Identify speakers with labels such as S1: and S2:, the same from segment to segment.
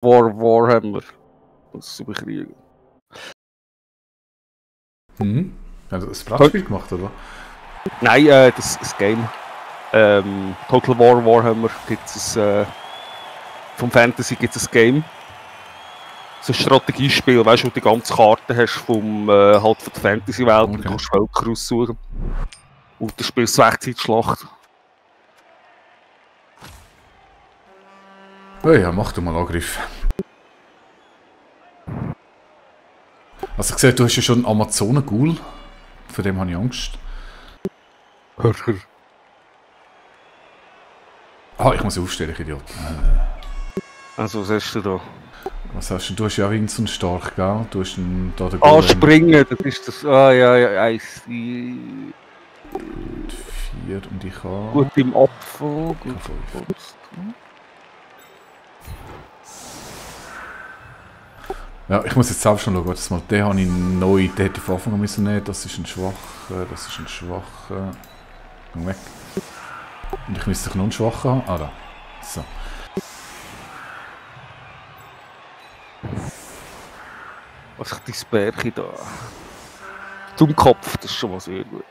S1: Warhammer. Das überkriegen.
S2: Hast du das Brettspiel gemacht, oder?
S1: Nein, das Game. Total War Warhammer gibt es vom Fantasy gibt es ein Game. So ein Strategiespiel, weißt du, wo du die ganze Karte hast vom halt von der Fantasy-Welt und du kannst Völker aussuchen. Und du spielst die Echtzeitschlacht.
S2: Oh ja, mach du mal Angriff. Also ich sehe, du hast ja schon einen Amazonen-Ghoul. Vor dem habe ich Angst. Ah, ich muss aufstellen, ich Idiot.
S1: Also, was hast du da?
S2: Was hast du? Du hast ja auch irgend so einen stark, gell? Du hast einen, da den
S1: Ah, springen, das ist das. Ah, ja, 1,
S2: 4 und ich habe...
S1: Gut im Apfel, gut.
S2: Ja, ich muss jetzt selbst schon schauen, warte mal, den habe ich neu, den hätte ich von Anfang an müssen nehmen, das ist ein schwacher, Geh weg. Und ich müsste noch einen schwachen haben, da. So.
S1: Was ich dein Bärchen da... Zum Kopf, das ist schon mal sehr gut.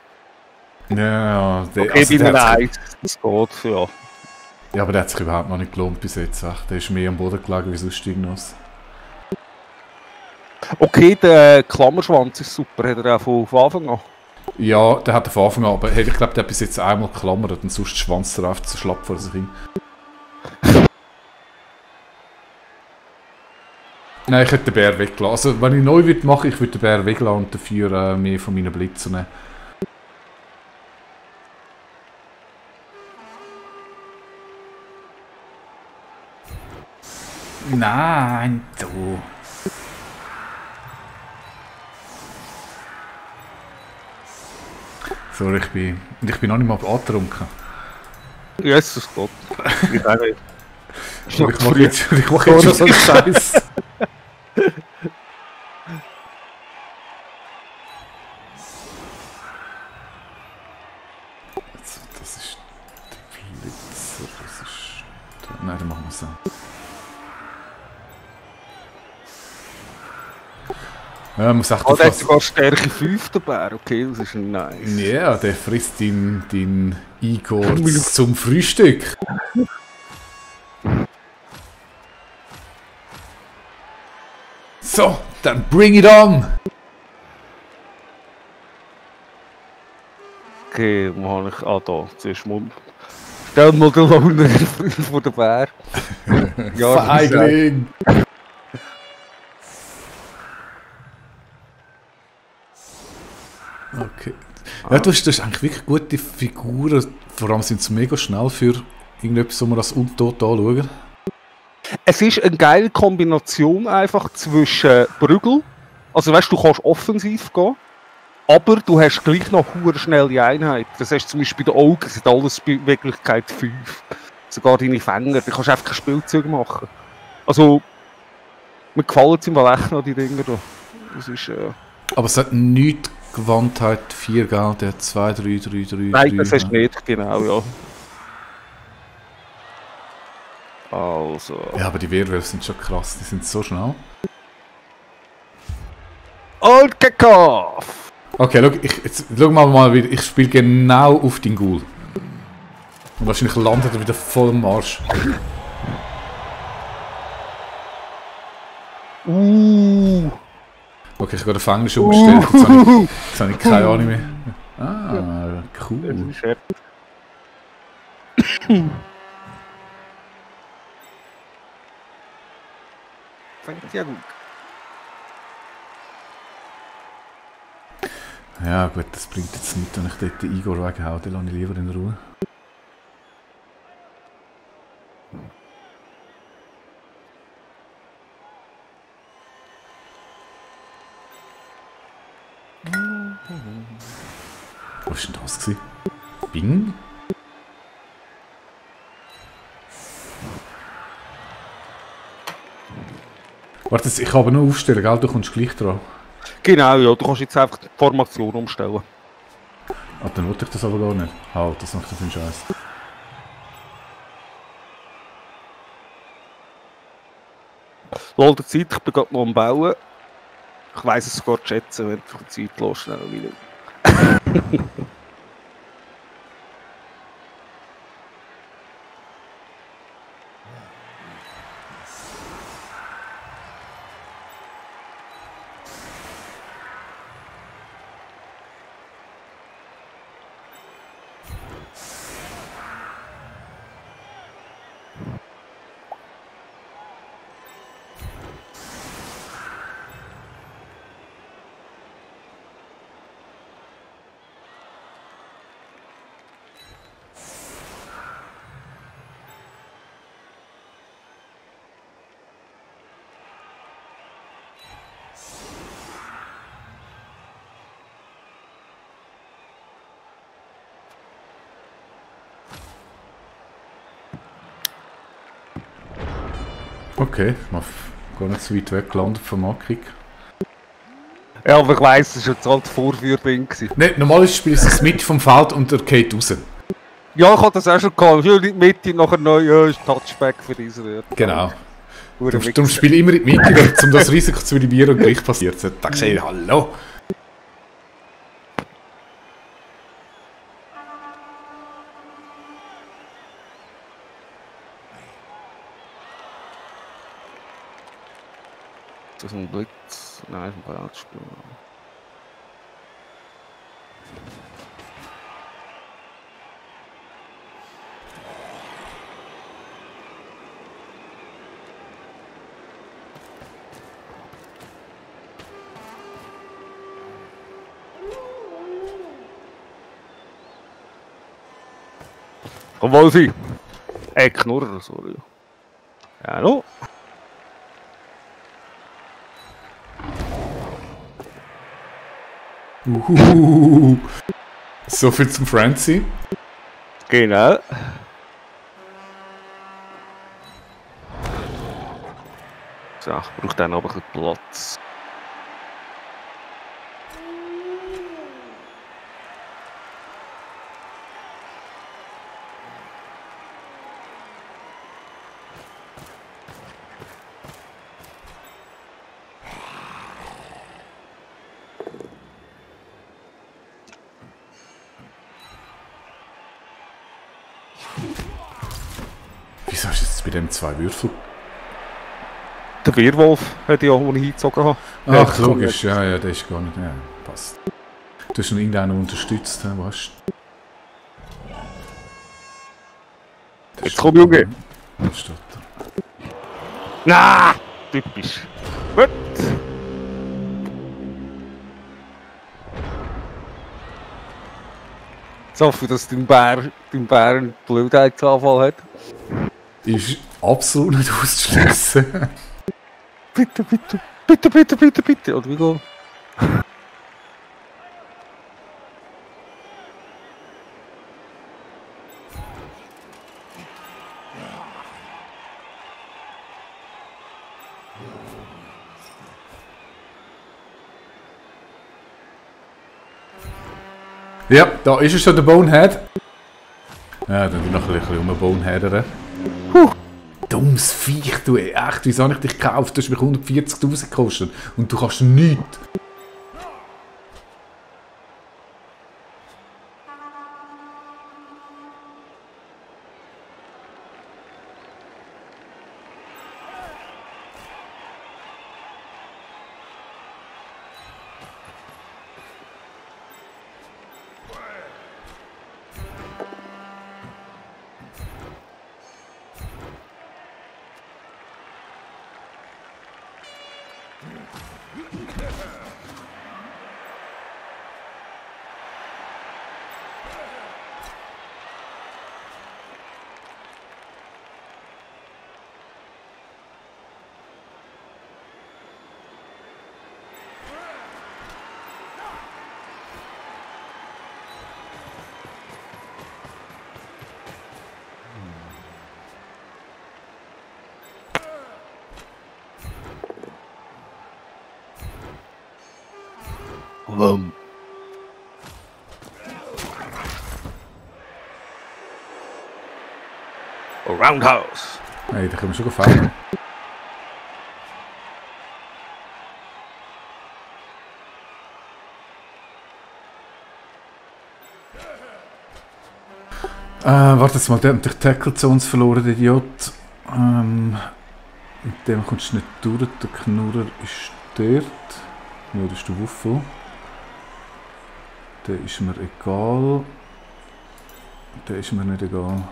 S2: Ja, der...
S1: Okay, also bei einem das geht, ja.
S2: Ja, aber der hat sich überhaupt noch nicht gelohnt bis jetzt, echt. Der ist mehr am Boden gelegen wie sonst irgendwas.
S1: Okay, der Klammerschwanz ist super, hat er auch von Anfang an?
S2: Ja, der hat von Anfang an, aber ich glaube, der hat bis jetzt einmal geklammert und sonst Schwanz drauf zu schlapp vor sich hin. Nein, ich hätte den Bär weglassen. Also, wenn ich neu mache, ich würde den Bär weglassen und dafür mehr von meinen Blitzen nehmen. Nein, du. So, ich bin noch nicht mal angetrunken.
S1: Jesus Gott. Ich auch nicht.
S2: Ich mache jetzt schon so einen Scheiß. Das ist der Blitzer, das ist... Nein, dann machen wir es so. Ja, muss echt
S1: der hat sogar Stärke 5, der Bär, okay, das ist nice.
S2: Ja, der frisst den Igor zum Frühstück. So, dann bring it on!
S1: Okay, wo habe ich... Ah, da, zuerst mal... Stell mal den Lohner von der Bär. Ja,
S2: Feigling! Okay. Ja, du hast eigentlich wirklich gute Figuren, vor allem sind sie mega schnell für irgendetwas, wo wir als Untot anschauen. Es
S1: ist eine geile Kombination einfach zwischen Prügel, also weißt du, du kannst offensiv gehen, aber du hast gleich noch eine schnelle Einheit. Das heißt zum Beispiel bei den Augen sind alles Beweglichkeit 5. Sogar deine Fänger, du kannst einfach keine Spielzüge machen. Also, mir gefallen es im Fall echt noch, die Dinger da. Das ist,
S2: aber es hat nichts Gewandtheit 4, gell? Der hat 2, 3, 3, 3.
S1: Nein, das hast du nicht, genau, ja. Also.
S2: Ja, aber die Werwölfe sind schon krass, die sind so schnell.
S1: Und Kickoff!
S2: Okay, schau mal wieder, ich spiele genau auf den Ghoul. Und wahrscheinlich landet er wieder voll am Arsch. Okay, ich habe den Fänger schon umgestellt, jetzt habe ich keine Ahnung mehr. Ah, cool.
S1: Fängt ja gut.
S2: Ja gut, das bringt jetzt nicht, wenn ich dort den Igor weghaue, den lasse ich lieber in Ruhe. Was war denn das gewesen? Bing? Warte, ich kann aber nur aufstellen, gell? Du kommst gleich dran.
S1: Genau, ja, du kannst jetzt einfach die Formation umstellen.
S2: Ah, dann wollte ich das aber gar nicht. Halt, das macht für einen Scheiß.
S1: Lol der Zeit, ich bin gerade noch am Bauen. Ich weiss es sogar zu schätzen, wenn du die Zeit los schnell wieder.
S2: Okay, mal gar nicht so weit weg gelandet vom Markig.
S1: Ja, aber ich weiss, es war jetzt halt das Vorführding.
S2: Ne, normalerweise spielst du es Mitte vom Feld und er geht raus.
S1: Ja, ich hatte das auch schon gehabt. Ja, in die Mitte, nachher neu, ja, ist Touchback für diese.
S2: Genau. Darum spiele ich immer in die Mitte, um das Risiko zu minimieren und gleich passiert es. Da sehe ich, hallo.
S1: Das ist ein Blitz. Nein, ein Ballspiel. Komm, Wolfi! Knurrer, sorry. Ja, no.
S2: So viel zum Francie.
S1: Genau. So, ich brauche dann aber ein bisschen Platz.
S2: Wieso ist jetzt bei dem 2 Würfel?
S1: Der Werwolf hat ja, wo ich hingezogen habe.
S2: Ach, logisch, ja, ja, der ist gar nicht. Ja, passt. Du hast noch irgendeinen unterstützt, weißt du?
S1: Jetzt komm, Junge!
S2: Da steht er.
S1: Na, typisch. Gut. Ich hoffe, dass dein Bär einen Blödheitsanfall hat.
S2: Ist absolut nicht auszuschließen.
S1: Bitte, bitte, bitte, bitte, bitte, bitte. Oder wie geht?
S2: Ja, da ist er schon, der Bonehead. Ja, dann noch ein bisschen Boneheadern. Dummes Viech, du, echt, wieso habe ich dich gekauft? Du hast mich 140'000 gekostet und du kannst nichts.
S1: Roundhouse.
S2: Hey, da können wir schon gefallen. Warte jetzt mal, der hat den Tackle zu uns verloren, der Idiot. Mit dem kommst du nicht durch, der Knurrer ist dort. Ja, das ist der Wuffel. Der ist mir egal. Der ist mir nicht egal.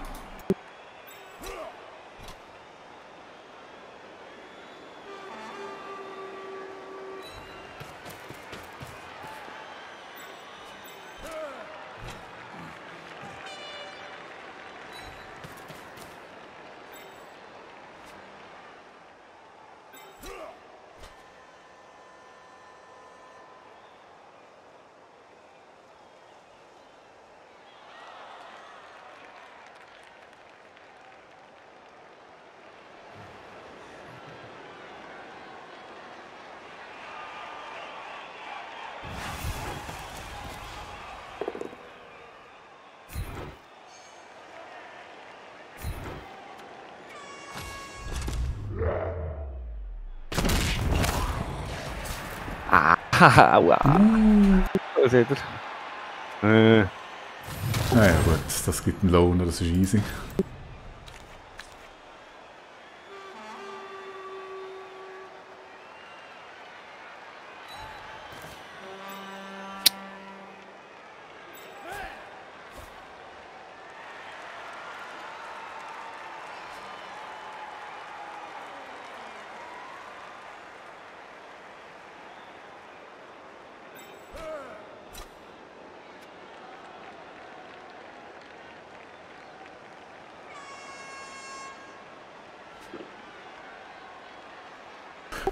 S1: Haha, wow. Was hat er?
S2: Naja gut, das gibt einen Lohner, das ist easy.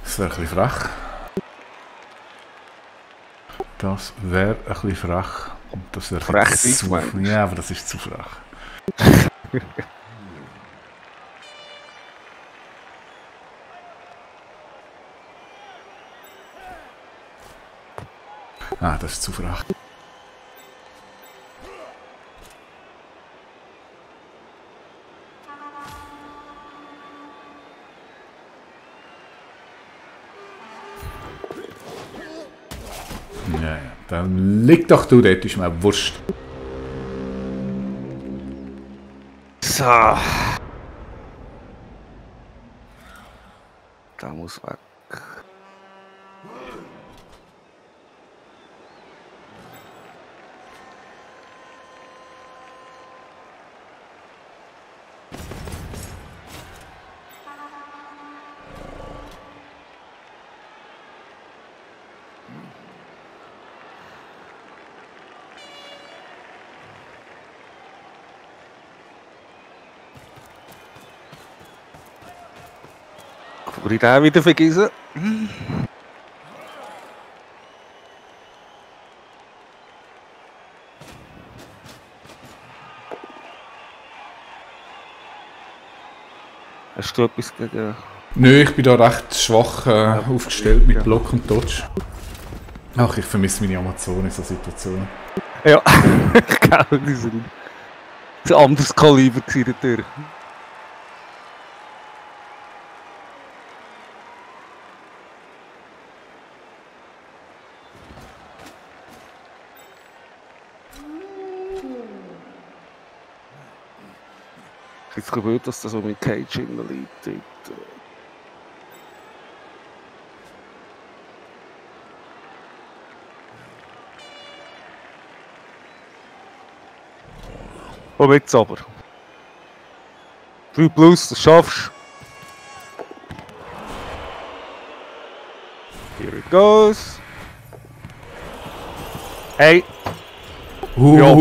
S2: Das wäre ein bisschen frech. Das wäre ein bisschen frech. Und das wäre
S1: Frech
S2: zu...
S1: meinst du?
S2: Ja, aber das ist zu frech. Ah, das ist zu frech. Ja, dann leg doch du dort, ist mir wurscht.
S1: So. Da muss weg. Bevor ich den wieder vergesse. Hast du etwas gegen...
S2: Nö, ich bin da recht schwach aufgestellt mit Block und Dodge. Ach, ich vermisse meine Amazone in so Situationen.
S1: Ja, genau, die sind ein anderes Kaliber gewesen, der Tür. Ich bin gewöhnt, dass das so mit Cage innen liegt. Und jetzt aber. 3 plus, das schaffst du. Here it goes. Hey. Ja.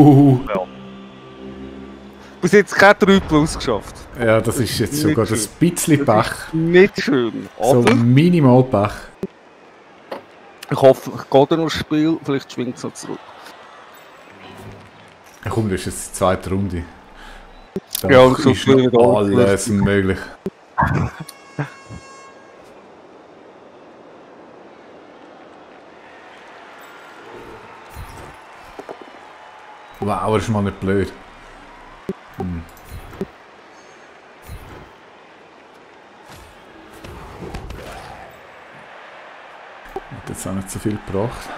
S1: Bis jetzt kein 3 plus geschafft.
S2: Ja, das ist jetzt sogar das bisschen Pech.
S1: Nicht schön, aber...
S2: So minimal Pech.
S1: Ich hoffe, ich gehe dann noch das Spiel, vielleicht schwingt es noch zurück.
S2: Ja, komm, das ist jetzt die zweite Runde. Da
S1: Ja, und so
S2: ist
S1: viel wieder
S2: noch alles möglich. Wow, das ist mal nicht blöd. Hat jetzt auch nicht so viel gebracht.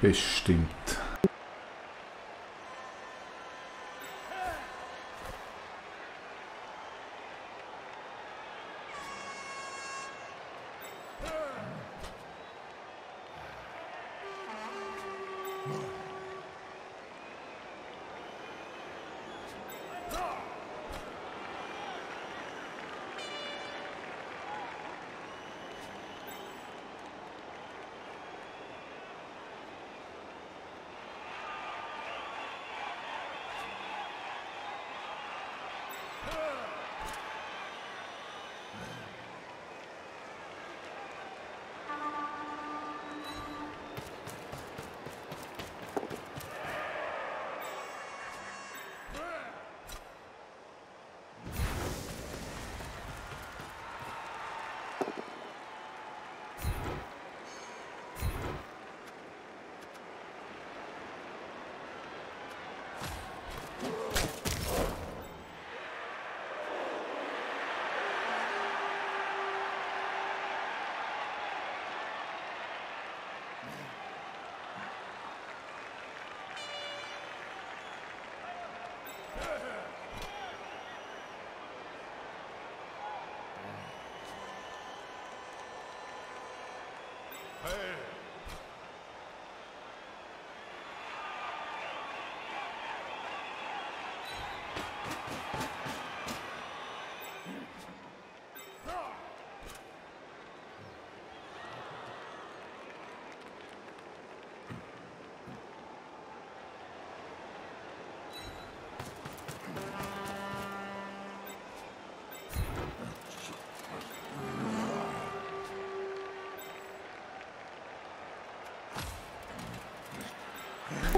S2: Bestimmt.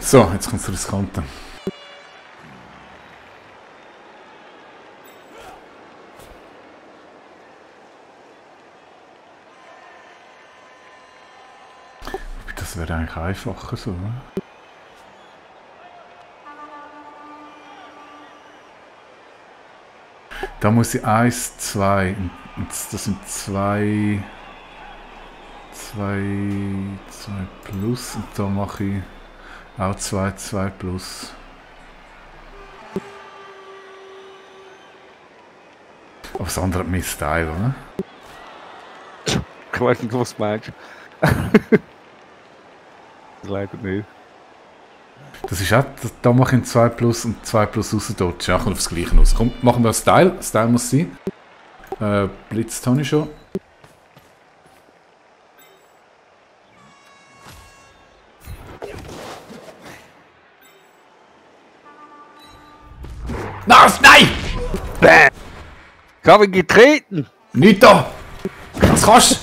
S2: So, jetzt kommt es riskante. Das wäre eigentlich einfacher so, oder? Da muss ich 1, 2, das sind 2 plus und da mache ich auch 2 plus. Aber das andere hat mehr Style, oder?
S1: Ich weiß nicht, was du meinst. Leider nicht.
S2: Das ist auch, da mache ich 2 plus und 2 plus rausdodgen. Ja, kommt aufs Gleiche aus. Komm, machen wir Style. Style muss sein. Blitz habe ich schon. Nein!
S1: Bäh! Ich habe ihn getreten!
S2: Nicht da! Das kannst du!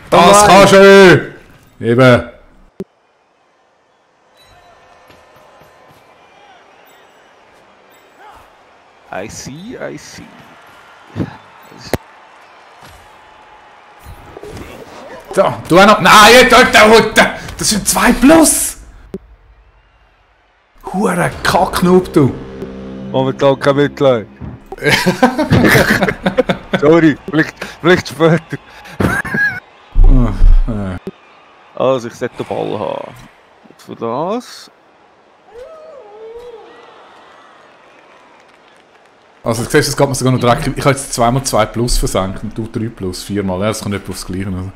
S2: Das kannst du! Eben!
S1: I see, I see.
S2: Da, du auch noch. Nein, jetzt dort der Hutte! Das sind 2 plus! Hure Kacknoob, du!
S1: Momentan kein Mitleid. Sorry, vielleicht später. Also, ich sollte den Ball haben. Und für das.
S2: Also, du siehst, es geht mir sogar noch dreckig. Ich habe jetzt zweimal 2 plus versenkt und du 3 plus, 4-mal. Ja, das kommt nicht aufs Gleiche. Also.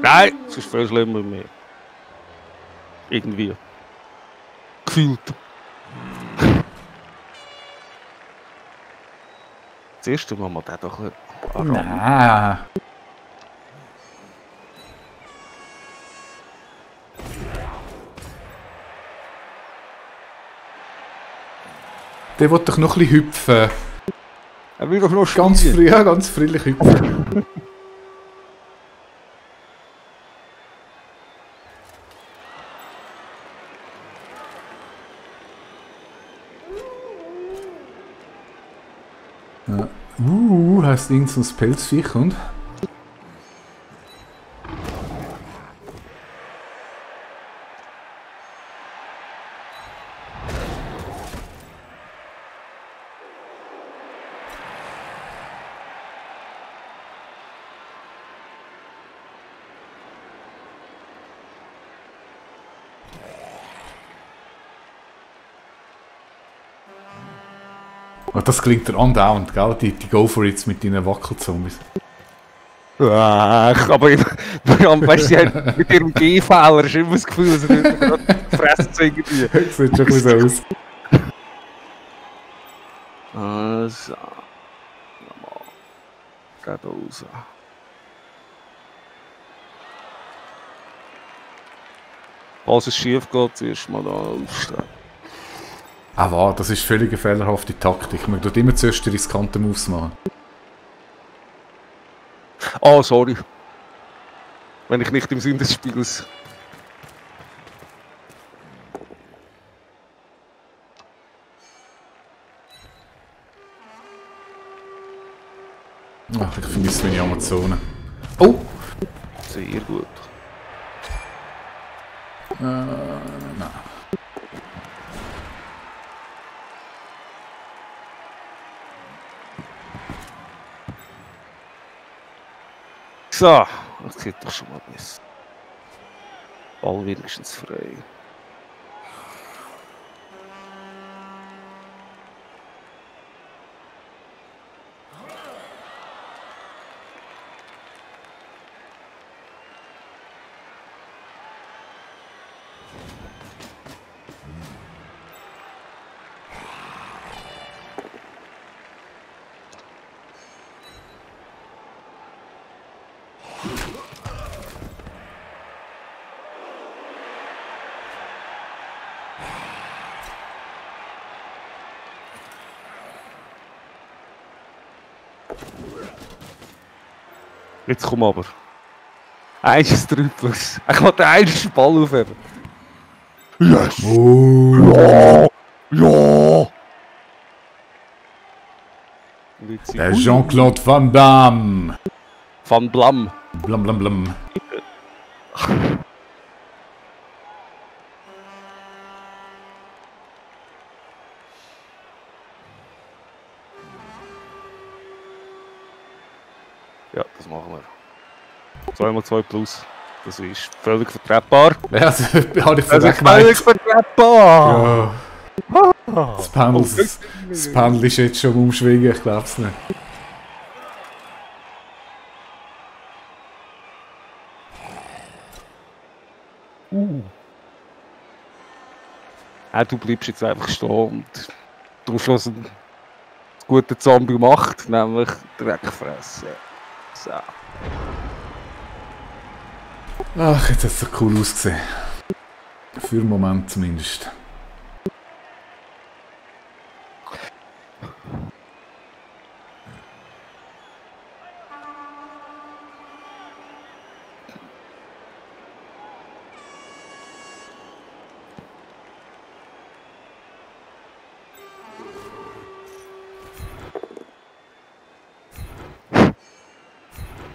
S1: Nein, es ist viel schlimmer mehr. Irgendwie. Gefühlt. Das erste Mal mal den doch ein bisschen.
S2: Nein. Der will doch noch ein bisschen hüpfen.
S1: Er will doch noch
S2: Ganz
S1: spielen.
S2: früh, ja, ganz friedlich hüpfen. Ja. Heißt irgend so ein Pelzviech und? Und das klingt dir andauernd, gell? Die Go for It's mit deinen Wackelzombies.
S1: Ach, aber weißt du, sie haben mit ihrem G-Fehler ist immer das Gefühl, dass sie gerade fressen irgendwie.
S2: Das sieht schon ein bisschen so aus.
S1: Also. Nochmal. Geht raus. Falls es schief geht, zuerst mal da aufstehen.
S2: Ah, wow, das ist völlig eine fehlerhafte Taktik. Man tut immer zuerst die riskanten Moves machen.
S1: Ah, sorry. Wenn ich nicht im Sinn des Spiels.
S2: Ach, ich vermisse meine Amazonen. Oh!
S1: Sehr gut.
S2: Nein.
S1: So, das sieht doch schon mal besser. Ball wenigstens frei. Jetzt komm aber. Eins Trüppels. Ich will den einen Ball aufheben. Yes!
S2: Oh!
S1: Ja!
S2: Der Jean-Claude Van Damme!
S1: Van Blam.
S2: Blam blam blam.
S1: Ja, das machen wir. 2x2 plus. Das ist völlig vertretbar.
S2: Ja, das habe ich
S1: Das
S2: so
S1: ist
S2: gemeint.
S1: völlig vertretbar!
S2: Ja. Das Pendel ist jetzt schon am Umschwingen, ich glaube es nicht.
S1: Du bleibst jetzt einfach stehen und du hast was ein guter Zombie macht, nämlich Dreckfressen. So.
S2: Ach, jetzt hat es doch cool ausgesehen. Für einen Moment zumindest.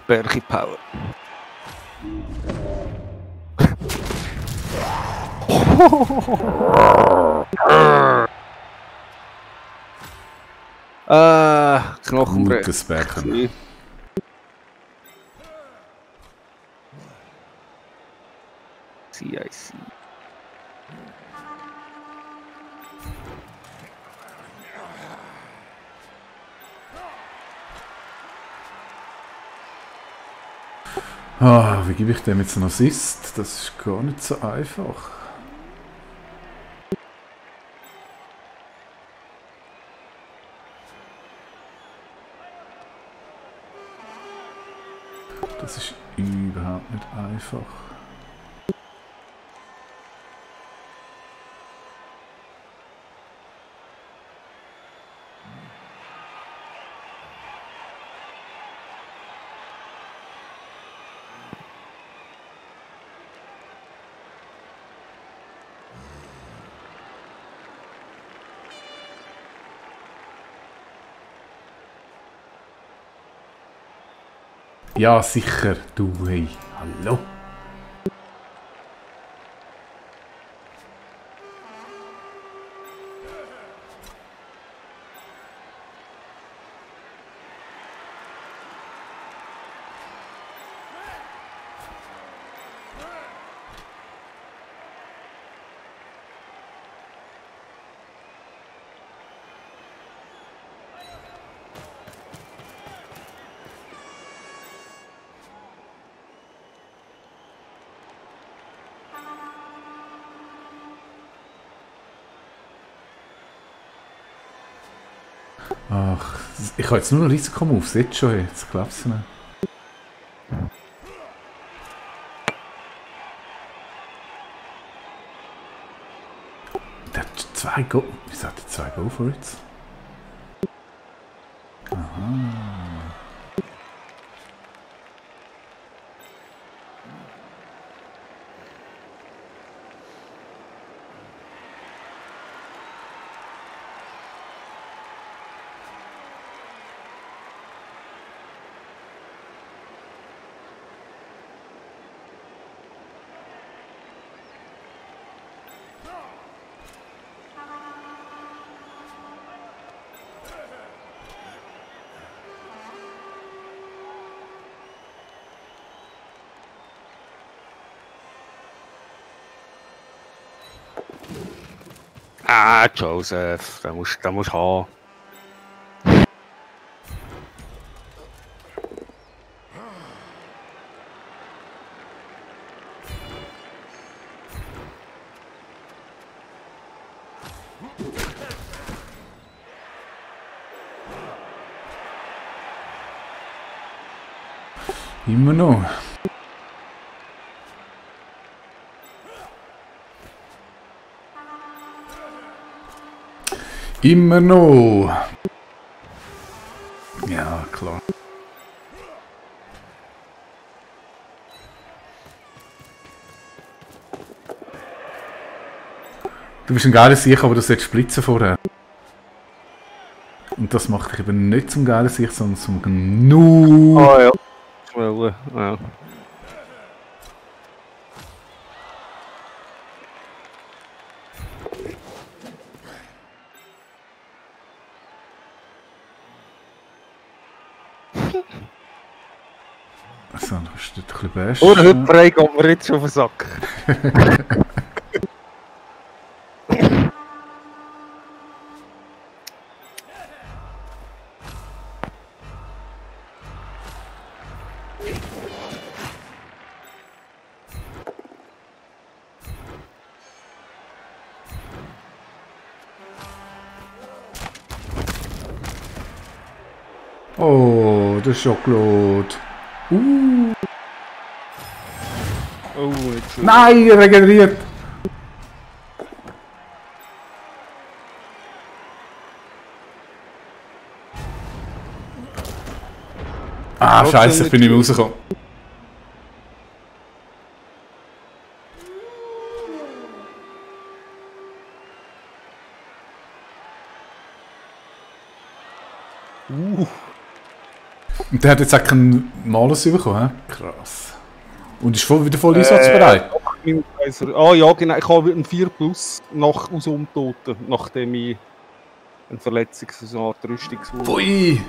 S1: Berchi Power. Knochenbrech.
S2: Gutes Bärchen.
S1: CIC.
S2: Ah, wie gebe ich dem jetzt einen Assist? Das ist gar nicht so einfach. Das ist überhaupt nicht einfach. Ja, sicher, du, hey, hallo. Ach, ich habe jetzt nur noch Risikomoves, jetzt schon, jetzt klappt es nicht. Der hat 2 Go... Wieso hat er 2 Go for it? Aha.
S1: Ah, Joseph, da musst du haben.
S2: Immer noch. Immer noch. Ja, klar. Du bist ein geiler Sieg, aber du solltest splitzen vorher. Und das macht dich eben nicht zum geilen Sieg, sondern zum GNU.
S1: Ah ja. Well, ja.
S2: So, dann kannst du dort ein bisschen bashen.
S1: Oder heute frei geht mir jetzt schon auf den Sack.
S2: Oh, der Schokolade.
S1: Oh, nicht schön.
S2: Nein, er regeneriert. Ah,
S1: Trotzdem
S2: scheiße, ich bin nicht mehr rausgekommen. Und der hat jetzt auch keinen Malus bekommen, he? Krass. Und ist wieder voll einsatzbereit.
S1: Ah ja, genau. Ich habe einen 4 Plus aus Untoten, nachdem ich eine Verletzung, so eine Art Rüstungswurf.
S2: Pfui!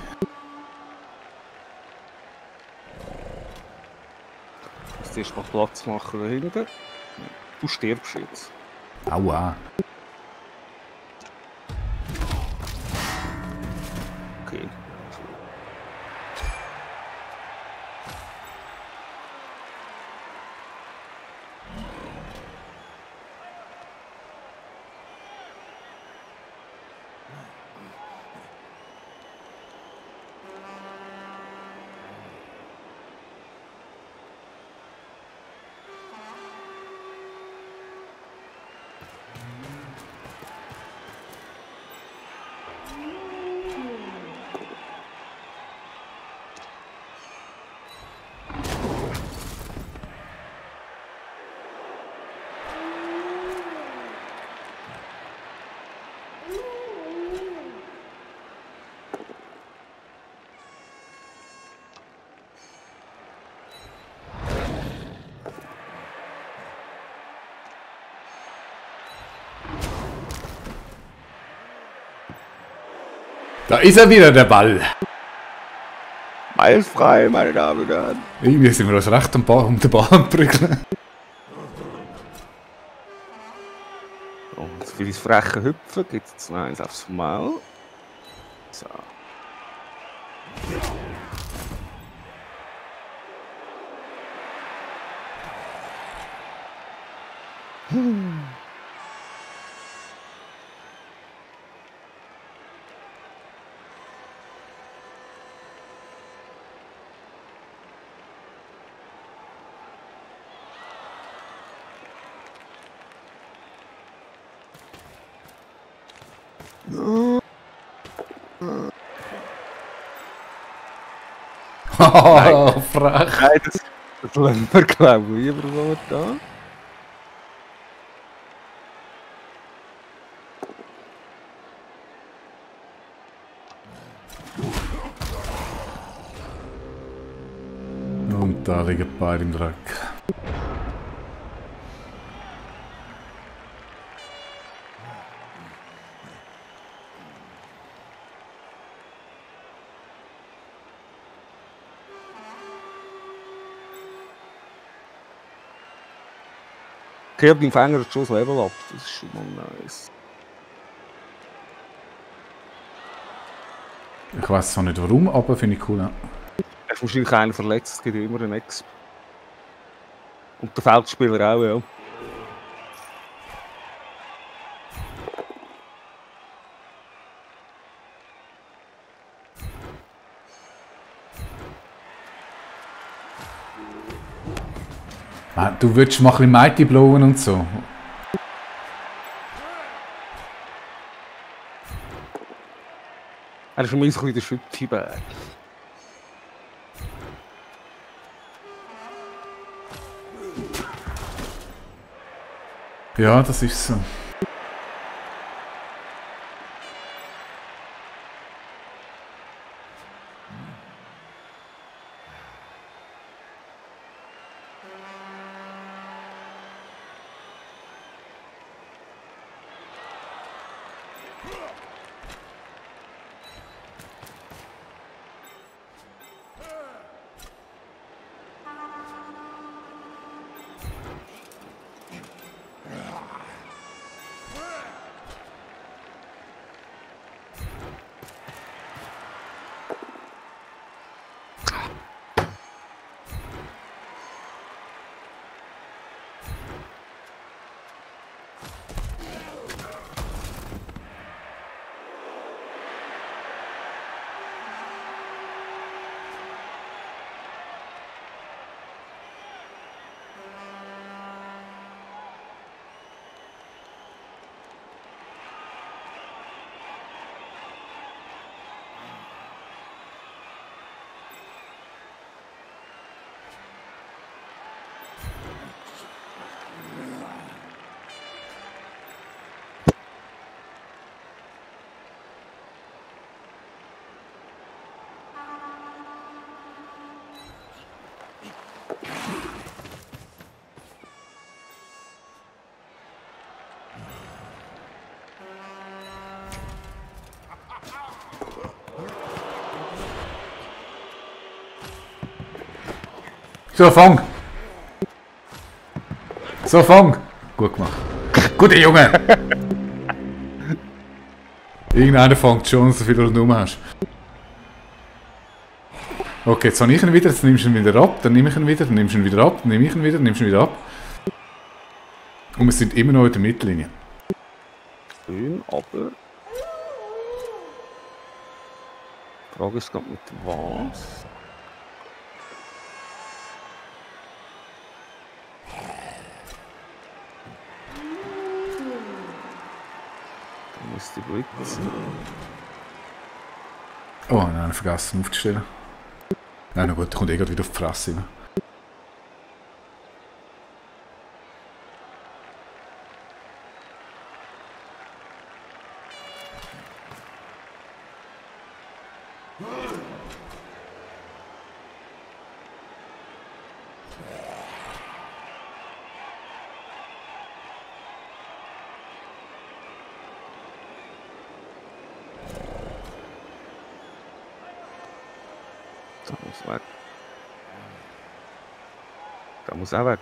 S1: Ich muss erst mal Platz machen da hinten. Du stirbst jetzt.
S2: Aua.
S1: Okay.
S2: Da ist er wieder, der Ball.
S1: Ball frei, meine Damen und Herren.
S2: Irgendwie sind wir uns recht um den Ball prügeln.
S1: Und für das freche Hüpfen gibt es jetzt noch eins aufs Maul. So.
S2: Haha, frech.
S1: Nein, das lassen wir, glaube ich, lieber so da.
S2: Und da liegen ein paar im Dreck.
S1: Okay, beim Fänger hat schon das Level ab. Das ist schon mal nice.
S2: Ich weiß zwar nicht warum, aber finde ich cool. Ja.
S1: Er ist wahrscheinlich einer verletzt, es gibt ja immer einen Exp. Und der Feldspieler auch, ja.
S2: Du würdest mal ein bisschen Mighty blowen und so.
S1: Er ist für mich so ein bisschen der Schützenberg.
S2: Ja, das ist so. So, fang! So, fang! Gut gemacht. Guter Junge! Irgendeiner fängt schon, so viel du noch hast. Okay, jetzt habe ich ihn wieder, jetzt nimmst du ihn wieder ab, dann nehme ich ihn wieder, dann nimmst du ihn wieder ab, dann nehme ich ihn wieder, dann nimmst du ihn wieder ab. Und wir sind immer noch in der Mittellinie.
S1: Schön, aber... Die Frage ist gerade mit was? Da muss die Blitz.
S2: Oh, nein, ich habe vergessen aufzustellen. Nein, na gut, der kommt eh gerade wieder auf die Fresse rein.
S1: Da muss weg. Da muss auch weg.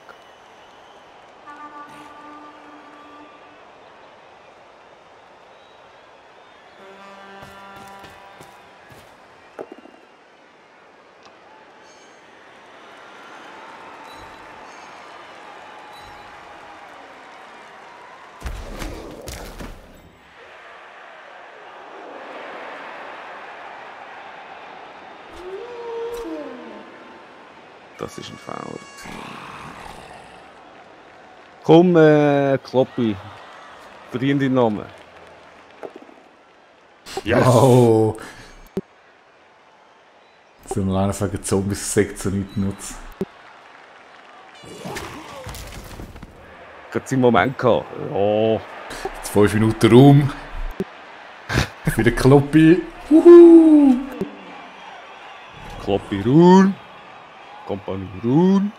S1: Das ist ein Foul. Komm, Kloppi. Verdien deinen Namen. Yes!
S2: Oh! Jetzt müssen wir einer sagen, Zombies sagt so nicht nutzen.
S1: Gerade seinen Moment gehabt. Ja.
S2: Jetzt 5 Minuten Raum. Für den Kloppi. Huhu!
S1: Kloppi Ruhn. Kompanie Ruhn.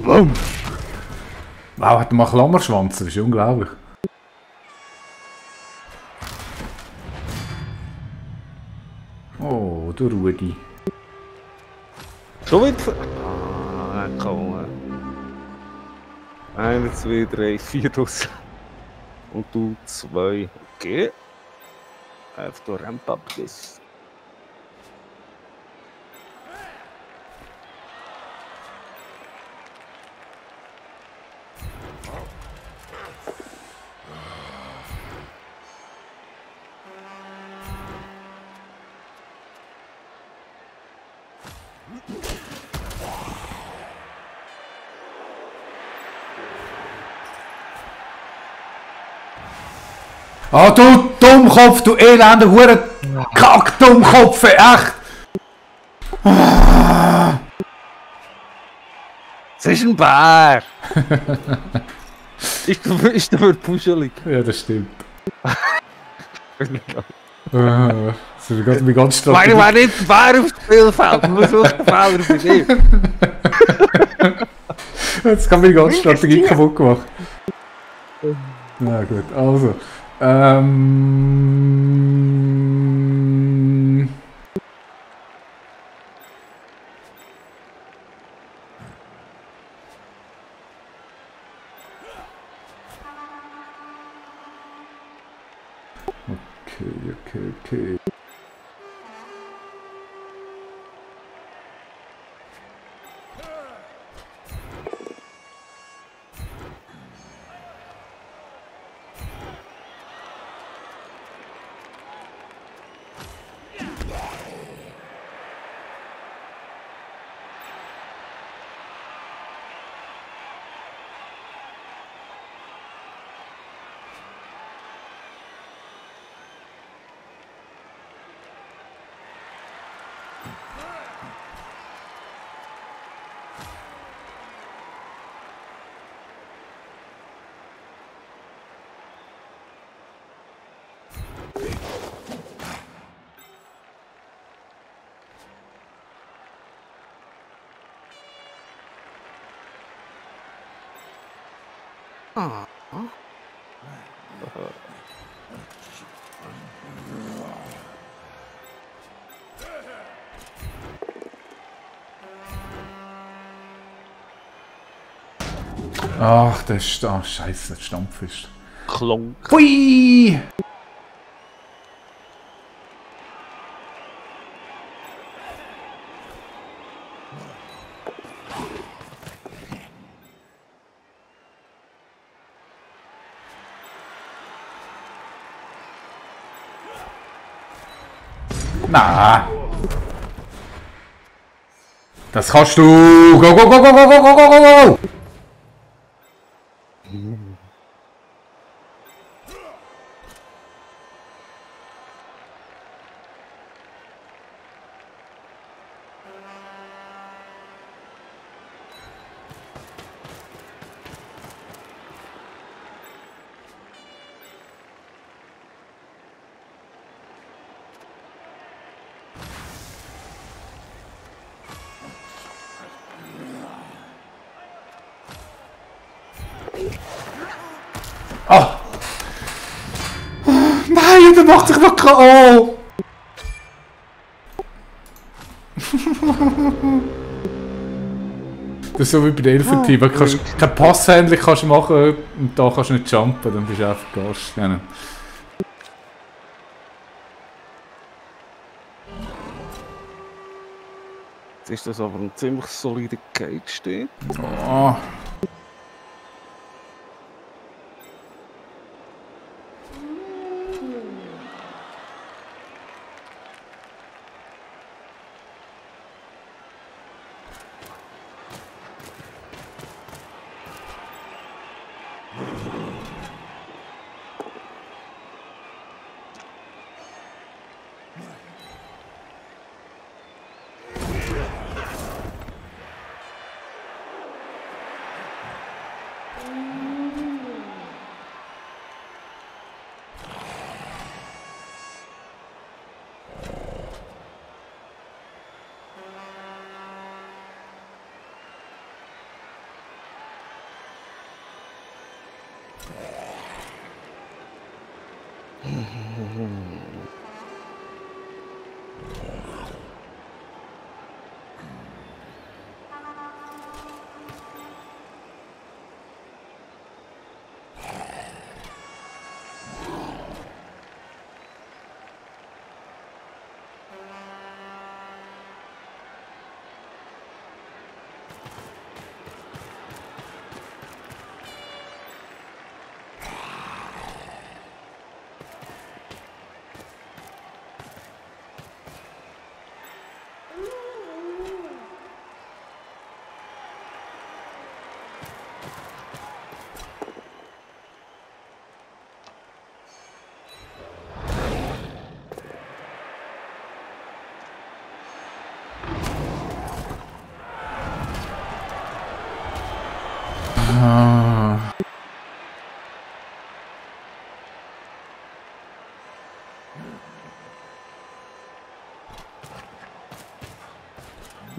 S2: Boom! Wow, hat er mal Klammerschwanz, das ist unglaublich. Oh, der Rudi.
S1: Schon wieder. Ah, komm. 1, 2, 3, 4 draus. Und du 2. Okay. Auf der Ramp up this.
S2: Ah, du Dummkopf, du elender Hure Kack-Dummkopf, echt!
S1: Es ist ein Bär! ist der puschelig?
S2: Ja, das stimmt. Das ist gerade ganz
S1: Strategie. Meine war nicht ein Bär aufs Spielfeld, nur so ein Fehler für dich.
S2: Jetzt kann meine ganze Strategie kaputt gemacht. Na gut, also. Okay. Ach, der ist da. Scheiße, der Stampfisch.
S1: Klonk.
S2: Hui! Na. Das kannst du. Go, go, go, go, go, go, go, go, go! Ah! Nein, der macht sich noch K.O. Das ist so wie bei den Elfenteam. Du kannst kein Passhändler kannst machen und da kannst du nicht jumpen, dann bist du einfach Gast. Ja.
S1: Jetzt ist das aber ein ziemlich solider Cage dort.
S2: Oh.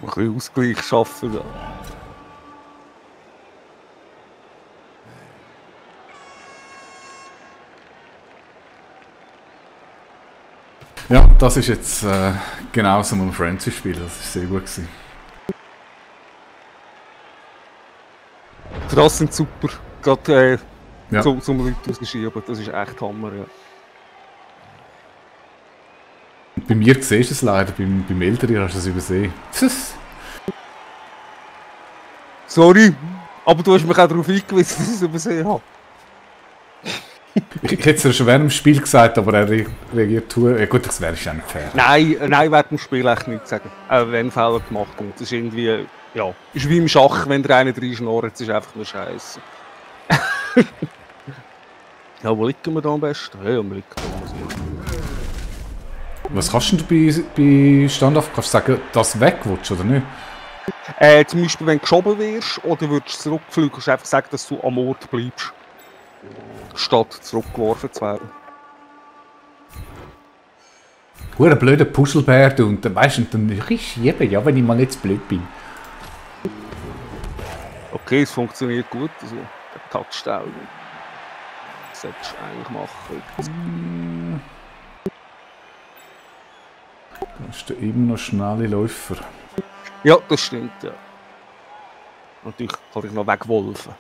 S1: Ein bisschen Ausgleich schaffen. Da.
S2: Ja, das ist jetzt genau so ein Francis-Spiel, das war sehr gut gewesen.
S1: Das sind super, gerade
S2: Ja.
S1: zum Leute rausschieben, das ist echt Hammer. Ja.
S2: Bei mir siehst du es leider, beim Älteren hast du es übersehen.
S1: Sorry, aber du hast mich auch darauf hingewiesen, dass ich es übersehen habe.
S2: Ich hätte es ja schon während dem Spiel gesagt, aber er reagiert ja, gut, das wäre ja nicht fair.
S1: Nein, während dem Spiel echt nicht sagen. Wenn Fehler gemacht haben. Das ist irgendwie, ja, ist wie im Schach, wenn der eine drin schnurrt, ist einfach nur Scheiße. Ja, wo liegen wir da am besten? Ja, wir liegen da.
S2: Was kannst du bei Standoff? Kannst du sagen, dass du weg willst, oder nicht?
S1: Zum Beispiel, wenn du geschoben wirst oder würdest zurückfliegen, kannst du einfach sagen, dass du am Ort bleibst. Statt zurückgeworfen zu werden.
S2: Ein blöder Puzzlebär, du, und dann weißt du, dann ich schiebe, ja, wenn ich mal nicht zu blöd bin.
S1: Okay, es funktioniert gut. Also, der Touchdown. Das solltest du eigentlich machen.
S2: Das ist immer noch schnelle Läufer.
S1: Ja, das stimmt, ja. Natürlich kann ich noch wegwolfen.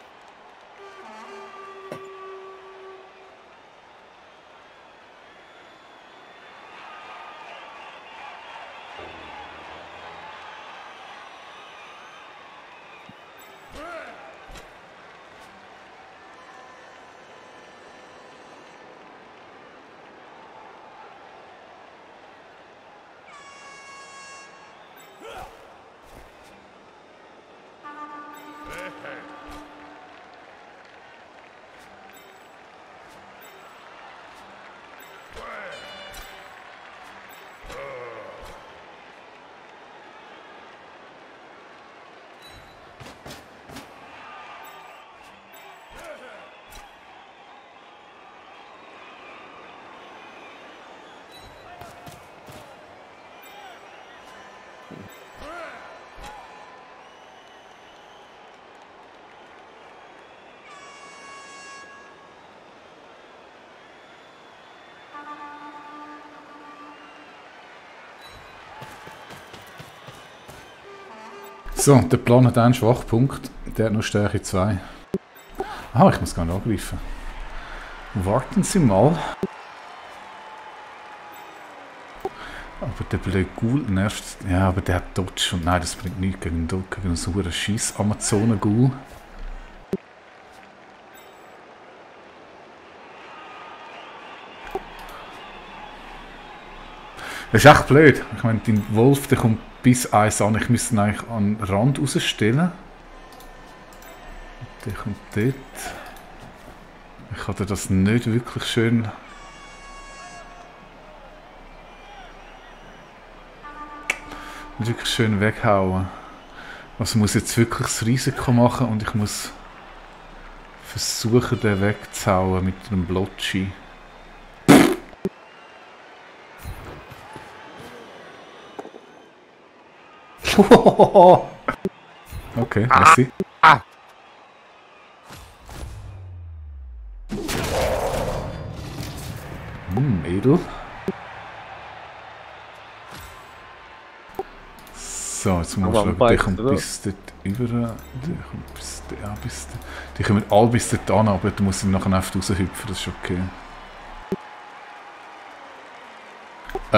S2: So, der Plan hat einen Schwachpunkt. Der hat noch Stärke 2. Ah, ich muss gar nicht angreifen. Warten Sie mal. Aber der blöde Ghoul nervt. Ja, aber der hat Dodge und nein, das bringt nichts gegen einen sauren Scheiss Amazonen-Ghoul. Das ist echt blöd. Ich meine, dein Wolf, der kommt bis 1 an. Ich müsste ihn eigentlich an den Rand rausstellen. Der kommt dort. Ich kann dir das nicht wirklich schön... Nicht wirklich schön weghauen. Also muss jetzt wirklich das Risiko machen und ich muss versuchen, den wegzuhauen mit einem Blotchi. Okay, merci. Edel. So, jetzt muss ich schauen, der kommt bis dort über. Der kommt bis dort, ja, bis dort. Die kommen alle bis dort an, aber da muss ich nachher einfach raushüpfen, das ist okay.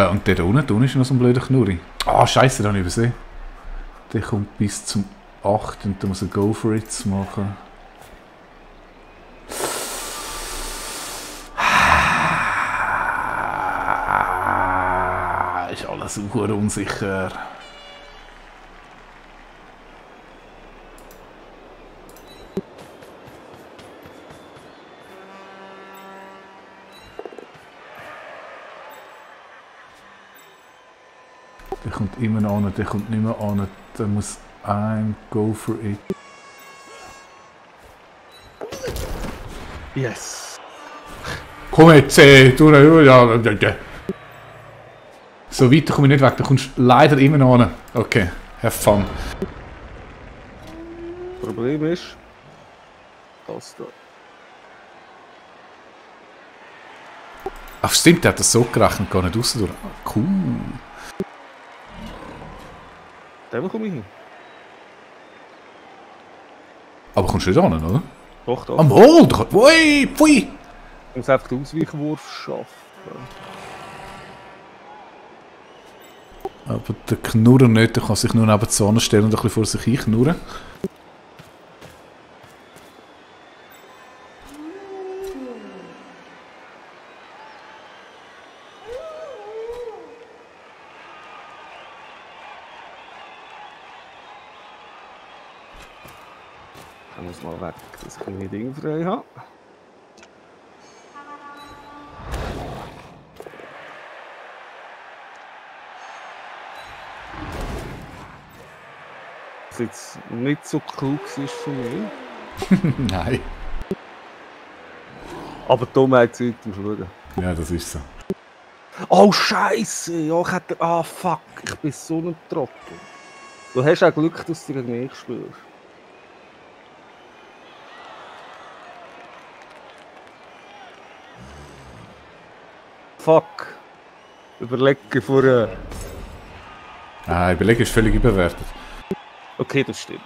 S2: Und der da unten ist noch so ein blöder Knurri. Ah, scheiße, den habe ich übersehen. Der kommt bis zum 8 und da muss er Go for It machen. Ist alles super unsicher. Der kommt immer noch an, der kommt nicht mehr an. Der muss ein Go for It.
S1: Yes.
S2: Komm jetzt, ja. So weiter komme ich nicht weg, du kommst leider immer noch an. Okay, have fun.
S1: Problem ist, das da.
S2: Ach stimmt, der hat das so gerechnet, gar nicht raus durch. Cool.
S1: Da komme ich hin.
S2: Aber kommst du nicht an, oder?
S1: Doch, doch.
S2: Am Hol! Pfui! Pfui!
S1: Ich muss einfach den Ausweichwurf schaffen.
S2: Aber der Knurrer nicht, der kann sich nur neben die Sonne stellen und ein bisschen vor sich hin knurren.
S1: Ich muss mal weg, dass ich meine Dinge frei habe. Was jetzt nicht so klug ist von mir.
S2: Nein.
S1: Aber Dummheit Zeit zum Schauen.
S2: Ja, das ist so.
S1: Oh Scheiße! Ja, ich hätte. Ah fuck, ich bin so ein Trottel. Du hast auch Glück, dass du gegen mich spielst. Fuck. Überlege vorher.
S2: Ah, Überlegen ist völlig überwertet.
S1: Okay, das stimmt.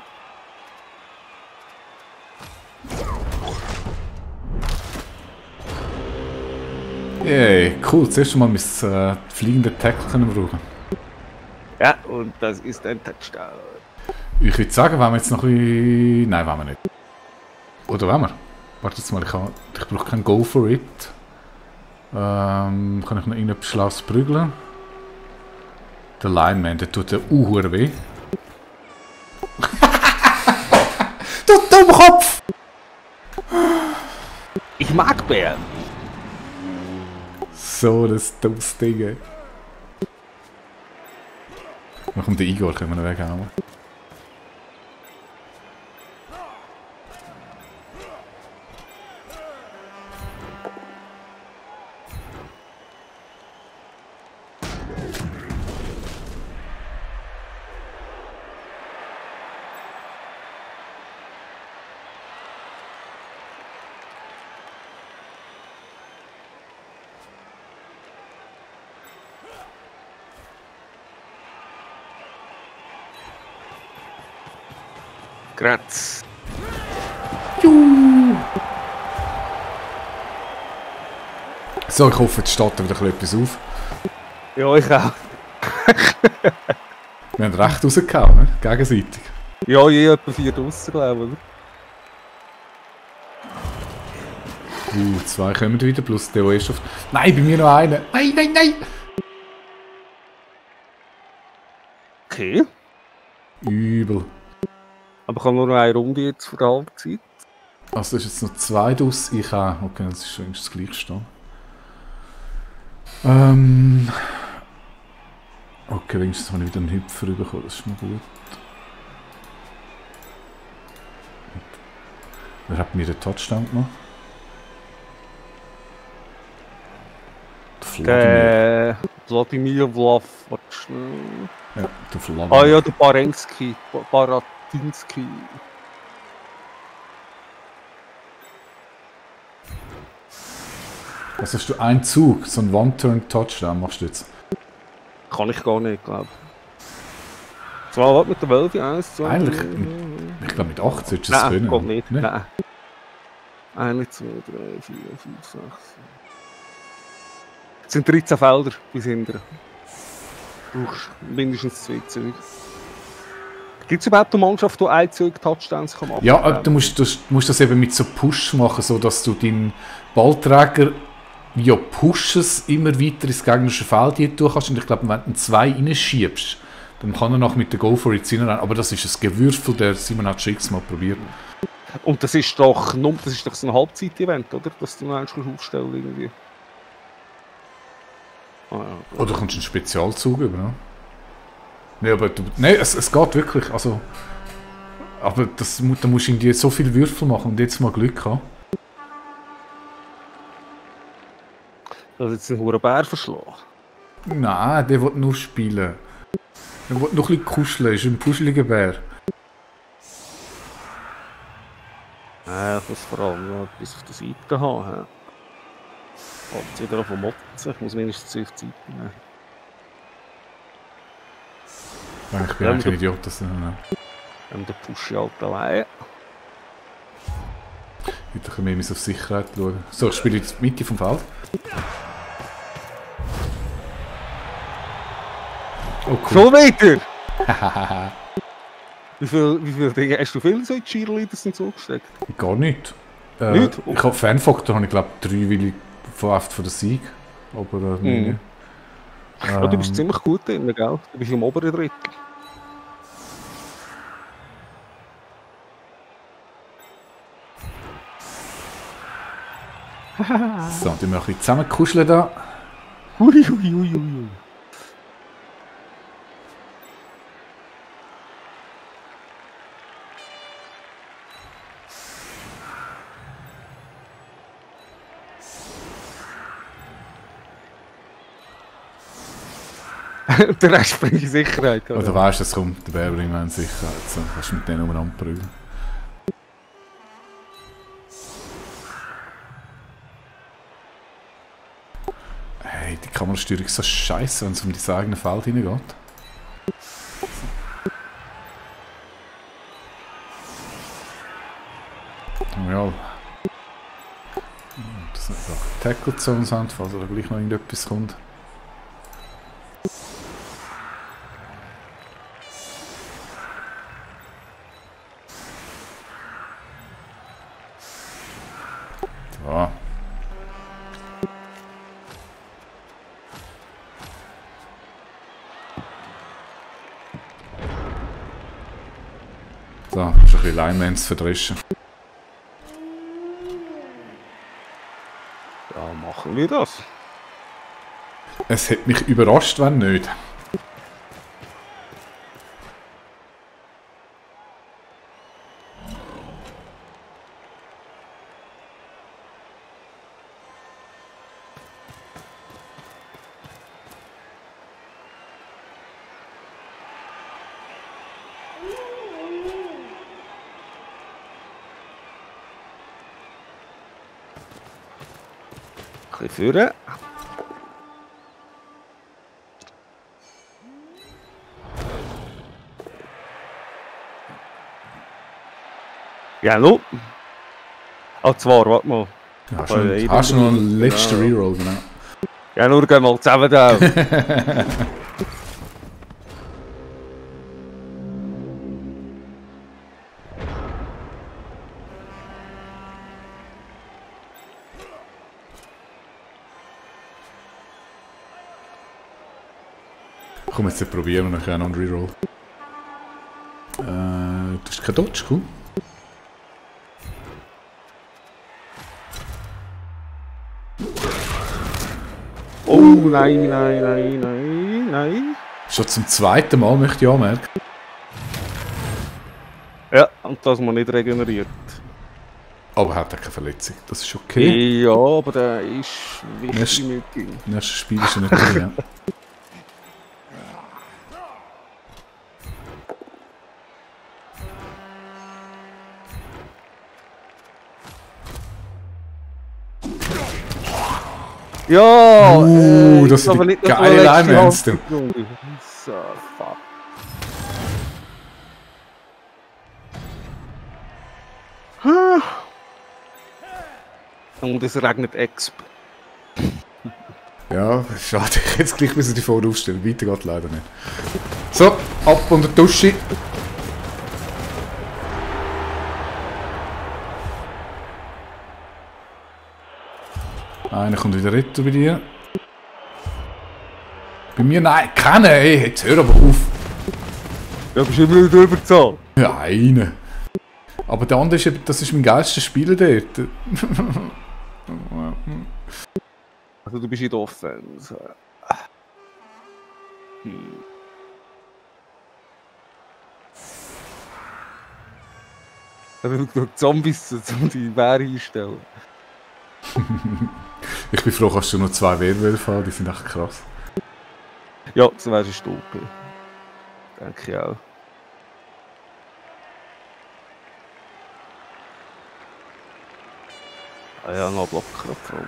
S2: Yay, cool. Zuerst mal mein fliegende Tackle können brauchen.
S1: Ja, und das ist ein Touchdown.
S2: Ich würde sagen, wenn wir jetzt noch ein bisschen... Nein, wollen wir nicht. Oder wollen wir? Warte jetzt mal, ich brauche kein Go for It. Kann ich noch irgendetwas Schlaues prügeln? Der Lineman, der tut ja weh. Du Dummkopf!
S1: Ich mag Bären.
S2: So, das dummes Ding. Dann kommt der Igor, können wir noch weghauen.
S1: Graz.
S2: So, ich hoffe, jetzt steht wieder etwas auf.
S1: Ja, ich auch.
S2: Wir haben recht rausgehauen, ne? Gegenseitig.
S1: Ja, je etwa 4 draussen, glaube ich.
S2: 2 kommen wieder, plus der ist auf... Nein, bei mir noch einer. Nein, nein, nein!
S1: Okay.
S2: Übel.
S1: Aber ich habe nur noch eine Runde jetzt vor der Halbzeit.
S2: Also, ist jetzt noch 2 draus. Ich auch. Okay, das ist schon das gleiche stehen. Okay, wenigstens habe ich wieder einen Hüpfer bekommen. Das ist mal gut. Wer hat mir den Touchdown gemacht?
S1: Der Wladimir Vlav.
S2: Ja, der Vladimir.
S1: Ah ja, der Barenski. Baratinski.
S2: Was hast du? Ein Zug, so ein One-Turn-Touchdown machst du jetzt?
S1: Kann ich gar nicht, glaube ich. So, was mit der Wölfe? 1, 2,
S2: Eigentlich, ich glaube mit 8 solltest du es können.
S1: Nein, nicht.
S2: Nee?
S1: Nein. 1, 2, 3, 4, 5, 6. Es sind 13 Felder bis hinten. Du brauchst mindestens 2 Züge. Gibt es überhaupt eine Mannschaft, die ein Zug Touchdowns machen kann?
S2: Ja, du musst das eben mit so Push machen, so dass du deinen Ballträger ja pushes immer weiter ins gegnerische Feld durch kannst. Und ich glaube, wenn du 2 reinschiebst, dann kann er noch mit der Go for It rein. Aber das ist ein Gewürfel, der Simon hat schon x-mal probiert.
S1: Und das ist doch so ein Halbzeit-Event, oder? Dass du noch eins aufstellen irgendwie. Ah, ja.
S2: Oder kommst du einen Spezialzug über, ne? Nee, aber es geht wirklich, also... Aber da musst du irgendwie so viele Würfel machen und jetzt mal Glück haben.
S1: Das ist jetzt ein hoher Bär verschlagen.
S2: Nein, der will nur spielen. Der will noch ein bisschen kuscheln, ist ein puscheliger Bär.
S1: Ich muss vor allem noch etwas auf der Seite haben. Jetzt wieder auf den Motzen. Ich muss mindestens 12 Zeit nehmen.
S2: Ich bin eigentlich ein Idiot, das nicht.
S1: Den Push halt allein.
S2: Heute können wir auf Sicherheit schauen. So, ich spiele jetzt die Mitte vom Feld. Oh, cool.
S1: Schon weiter! wie viel Dinge hast du viele so in die Cheerleaders und so gesteckt?
S2: Gar nicht.
S1: Nicht?
S2: Ich habe Fanfaktor, habe ich glaube 3, weil ich von der Sieg. Aber nicht.
S1: Ja, du bist ziemlich gut drin, gell? Du bist im oberen Drittel.
S2: So, die machen wir zusammen kuscheln da.
S1: Hui, hui, hui, hui. Der Rest bringt in Sicherheit.
S2: Oder weißt du, es kommt der Bär bringt in Sicherheit. So, kannst du mit denen umeinander prügeln. Hey, die Kamerasteuerung ist so scheiße, wenn es um das eigene Feld hineingeht. Ja. Das nicht auch Tackle Zones haben, falls da gleich noch irgendetwas kommt. So. So, ein bisschen Linemans verdreschen.
S1: Ja, machen wir das.
S2: Es hätte mich überrascht, wenn nicht.
S1: Ein bisschen führen. Ja, no. Ah, zwar, warte mal.
S2: Ja, hast du noch einen letzten Reroll, genau.
S1: Ja, nur gehen wir mal zusammen da.
S2: Komm, jetzt probieren wir nachher noch einen Reroll. Das ist kein Dodge, cool.
S1: Oh nein, nein, nein, nein, nein.
S2: Schon zum zweiten Mal möchte ich anmerken.
S1: Ja, und dass man nicht regeneriert.
S2: Aber er hat auch keine Verletzung, das ist okay.
S1: Ja, aber der ist wichtig nicht.
S2: Im ersten Spiel ist er nicht drin, ja.
S1: Ja!
S2: Das sind die geile Linehands, du.
S1: So, fuck. Und es regnet Exp.
S2: Ja, schade, ich jetzt gleich müssen die vorne aufstellen. Weiter geht leider nicht. So, ab unter die Dusche. Einer kommt wieder retour bei dir. Bei mir nein, keinen, ey, jetzt hör aber auf.
S1: Ja, bist du immer wieder überzahlt.
S2: Ja, einer. Aber der andere ist, das ist mein geilster Spieler dort.
S1: Also du bist in der Offense. Also du Zombies zum die Wehr einstellen.
S2: Ich bin froh, dass du nur 2 Werwölfe hast, die sind echt krass.
S1: Ja, das wärst du Stulpe. Denke ich auch. Ah ja, noch Blocker auf Front.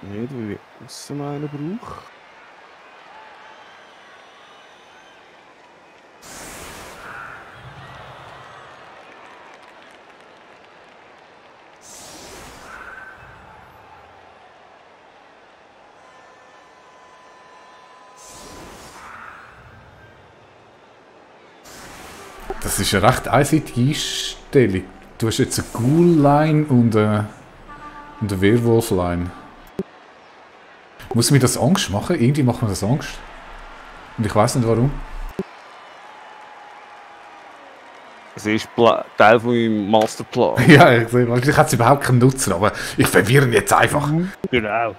S1: Nicht, weil ich aussen einen brauche.
S2: Das ist eine recht einseitige Einstellung. Du hast jetzt eine Ghoul-Line und eine Werwolf-Line. Muss mir das Angst machen? Irgendwie macht mir das Angst. Und ich weiß nicht warum.
S1: Es ist Teil von meinem Masterplan.
S2: Ja, ich sehe, eigentlich hat es überhaupt keinen Nutzen, aber ich verwirre ihn jetzt einfach.
S1: Genau.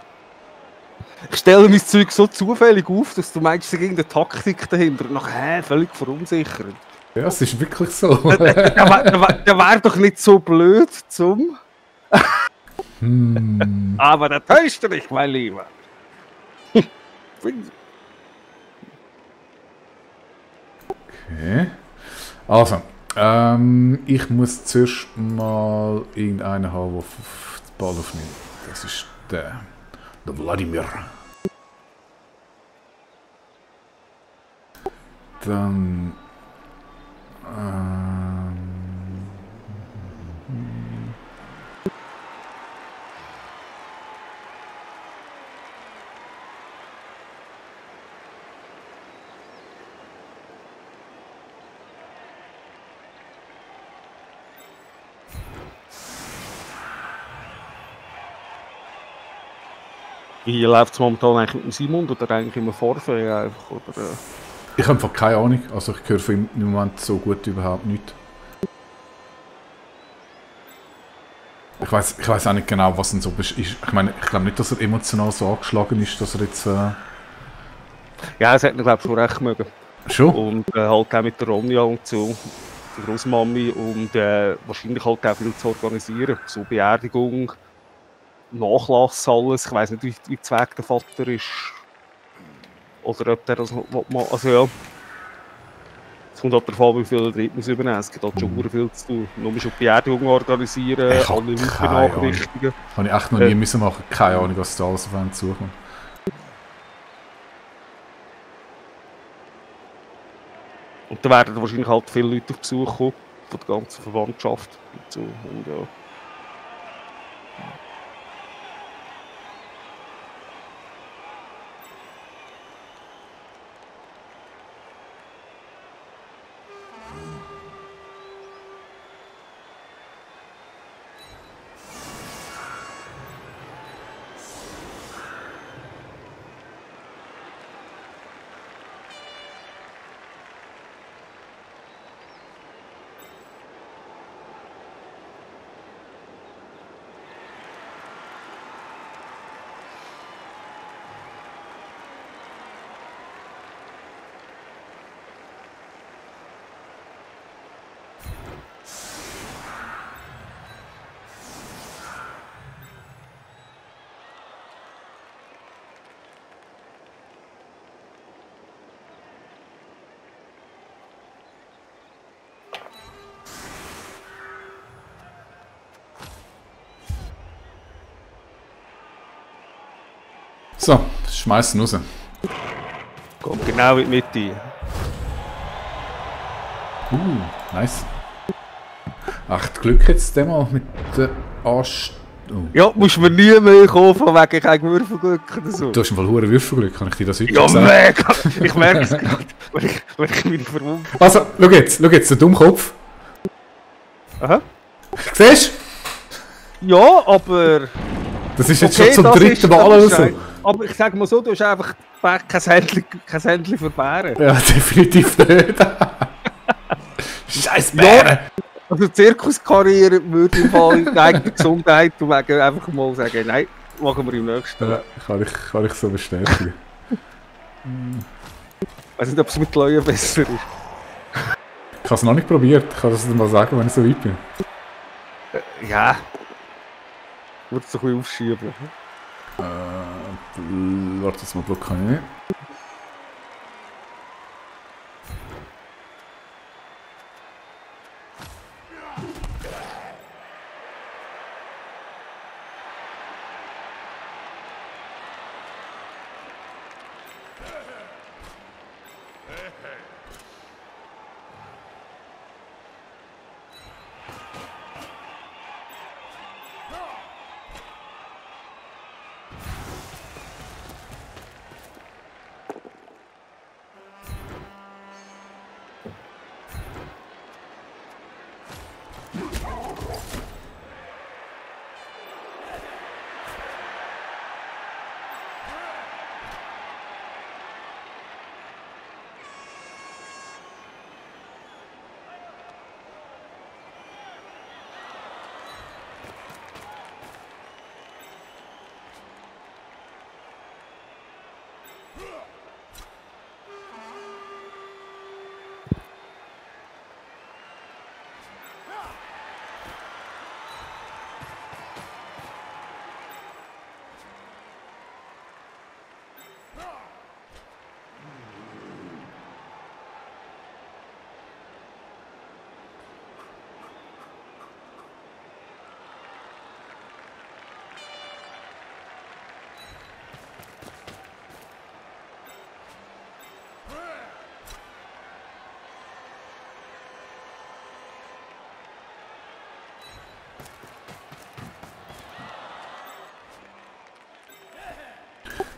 S1: Ich stelle mein Zeug so zufällig auf, dass du meinst, es ist irgendeine Taktik dahinter. Und nachher völlig verunsichert.
S2: Ja, es ist wirklich so.
S1: Der wär doch nicht so blöd zum. Aber der täuscht dich, mein Lieber.
S2: Okay. Also, ich muss zuerst mal irgendeinen haben, der den Ball aufnimmt. Das ist der Wladimir. Dann...
S1: Wie läuft es momentan eigentlich mit dem Simon oder eigentlich immer Vorfeld einfach? Oder,
S2: Ich habe einfach keine Ahnung. Also ich höre von ihm im Moment so gut überhaupt nicht. Ich weiß auch nicht genau, was denn so ist. Ich meine, ich glaube nicht, dass er emotional so angeschlagen ist, dass er jetzt...
S1: Ja, es hat mir glaube ich schon recht mögen.
S2: Schon?
S1: Und halt auch mit der Ronja und so, der Großmami und wahrscheinlich halt auch viel zu organisieren. So Beerdigung, Nachlass, alles. Ich weiß nicht, wie Zweig der Vater ist. Oder ob der das noch mal. Also ja. kommt halt davon, wie viel Tritt muss übernehmen. Es gibt halt schon viel zu tun. Nur schon Beerdigung organisieren,
S2: Ich
S1: alle
S2: habe
S1: Leute
S2: keine Ahnung.
S1: benachrichtigen.
S2: Habe ich echt noch nie müssen machen. Keine Ahnung, was da alles auf einen zukommt.
S1: Und da werden wahrscheinlich halt viele Leute auf Besuch kommen, von der ganzen Verwandtschaft. Und so. Und ja.
S2: So, schmeißen raus.
S1: Kommt genau in die Mitte.
S2: Nice. Echt Glück jetzt mal mit der Arsch. Oh.
S1: Ja, musst mir nie mehr kommen, von wegen kein Würfelglück oder so.
S2: Du hast im Fall hure Würfelglück, kann ich dir das heute
S1: Ja,
S2: sagen?
S1: mega! Ich merke es gerade, wenn ich mich verwundere.
S2: Also, schau jetzt, der Dummkopf.
S1: Aha.
S2: Siehst du?
S1: Ja, aber...
S2: Das ist jetzt
S1: Okay,
S2: schon zum
S1: das
S2: dritten
S1: ist
S2: Mal oder so.
S1: Bescheid. Aber ich sage mal so, du hast einfach kein Händchen für Bären.
S2: Ja, definitiv nicht. Scheiß Bären!
S1: Also Zirkuskarriere würde ich mal in eigener Gesundheit und wegen einfach mal sagen, nein, machen wir im nächsten.
S2: Ja, kann ich so bestätigen.
S1: Ich weiß nicht, ob es mit Leuen besser ist.
S2: Ich habe es noch nicht probiert, ich kann das dir mal sagen, wenn ich so weit bin.
S1: Ja. Ich würde es ein bisschen aufschieben.
S2: Warte jetzt mal, Block kann ich nicht.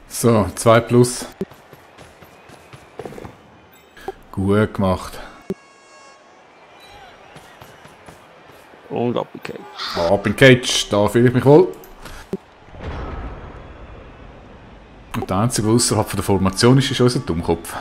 S2: So, 2 plus. Gut gemacht.
S1: Und ab in Cage.
S2: Ab in Cage, da fühle ich mich wohl. Und der einzige, der außerhalb der Formation ist unser Dummkopf.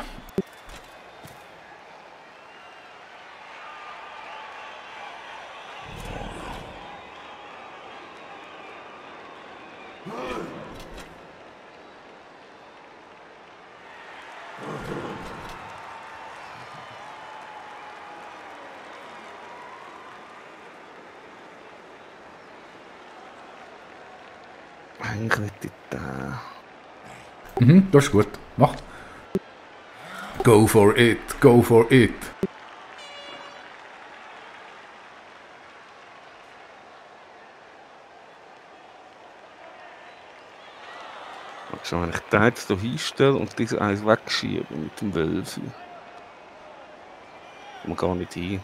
S1: Eigentlich möchte ich da.
S2: Das ist gut. Mach. Go for it, go for it.
S1: Also wenn ich den jetzt hier hinstelle und dieses eins wegschiebe mit dem Wölfe. Kommt man gar nicht hin.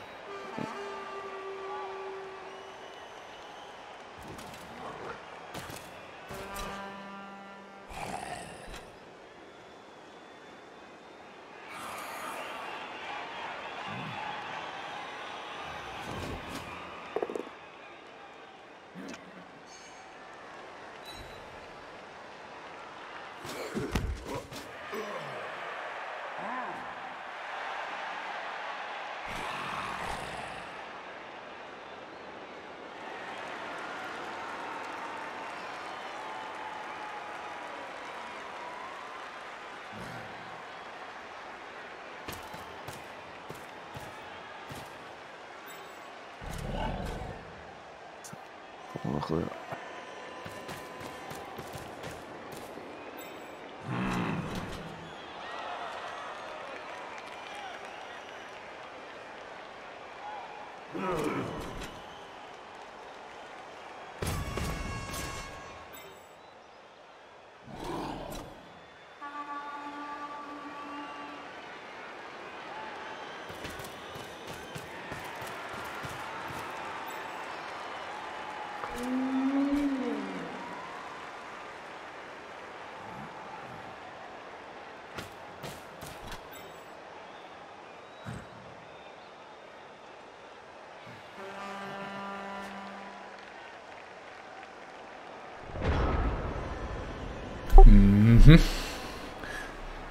S2: Mhm.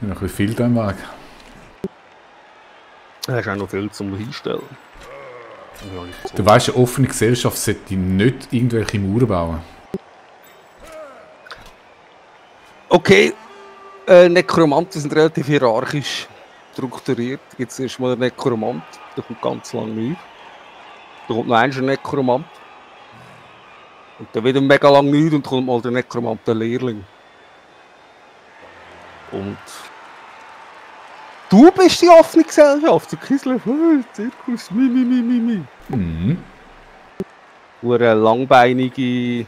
S2: Noch ein bisschen viel da im Weg.
S1: Du hast auch noch viel zum Hinstellen. Ja,
S2: Du weißt, eine offene Gesellschaft sollte nicht irgendwelche Mauern bauen.
S1: Okay, Nekromanten sind relativ hierarchisch strukturiert. Da gibt es erstmal einen Nekromant, der kommt ganz lang nicht. Da kommt noch ein Nekromant. Und dann wieder mega lang nicht und kommt mal der Nekromant, der Lehrling. Und du bist die offene Gesellschaft, der Kislev, Zirkus, mi.
S2: Mhm.
S1: Eine langbeinige,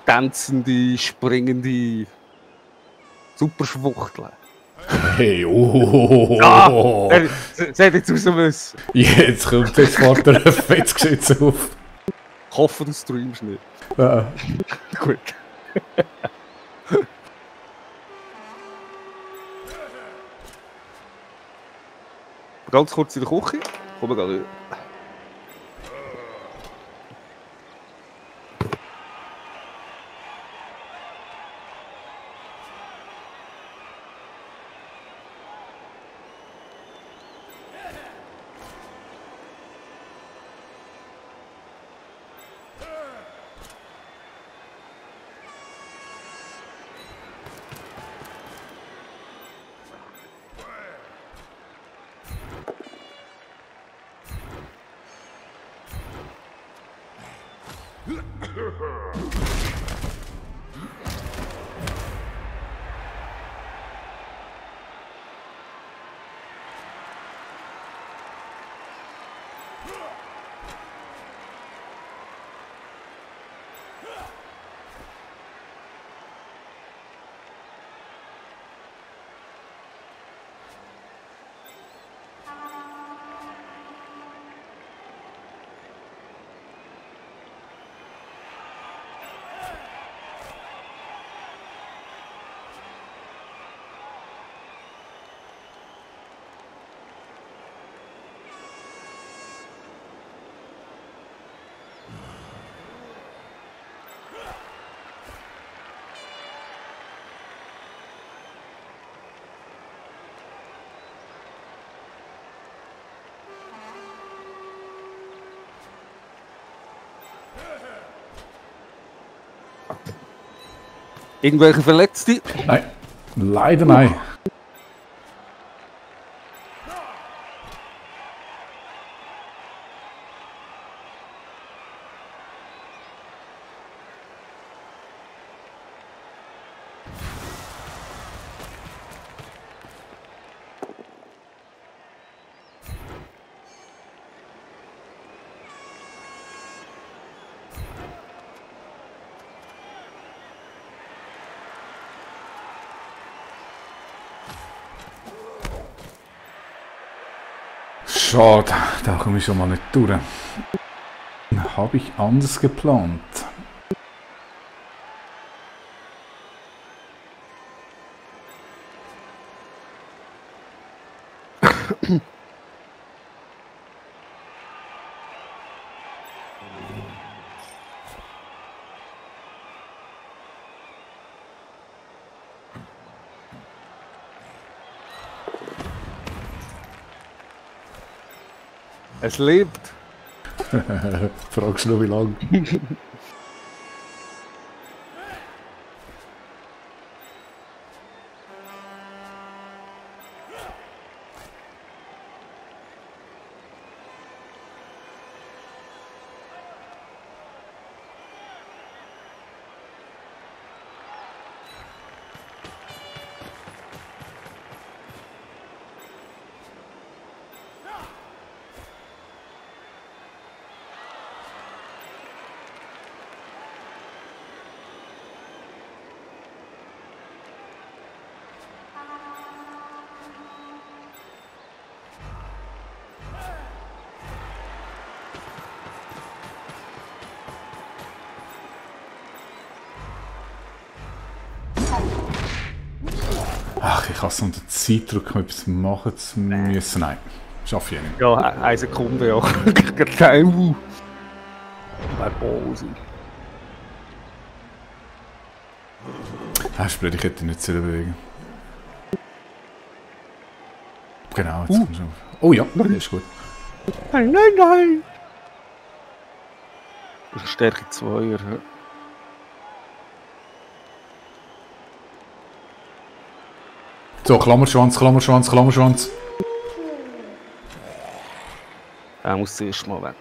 S1: tanzende, springende Superschwuchtel.
S2: Hey, oh.
S1: Das hätte jetzt raus müssen.
S2: Jetzt kommt jetzt fährt er ein Fetzgeschütz auf.
S1: Ich hoffe, du streamst nicht.
S2: Ja.
S1: Gut. Ganz kurz in der Küche. Komm, wir gehen. Irgendwelche Verletzte?
S2: Nein, leider nein. schade, da komme ich schon mal nicht durch. Habe ich anders geplant.
S1: Es lebt.
S2: Fragst du noch wie lange? Ach, ich habe so unter Zeitdruck, um etwas machen zu müssen. Nein, schaffe ich nicht.
S1: Ja, eine Sekunde, ja. Kein Wäre böse.
S2: Ah, blöd, ich hätte ihn nicht bewegen. Genau, jetzt kommst du auf. Oh ja, das ist gut.
S1: Nein, nein, nein! Das ist Stärke 2er. Ja.
S2: So, Klammerschwanz, Klammerschwanz, Klammerschwanz.
S1: Er muss zuerst mal weg.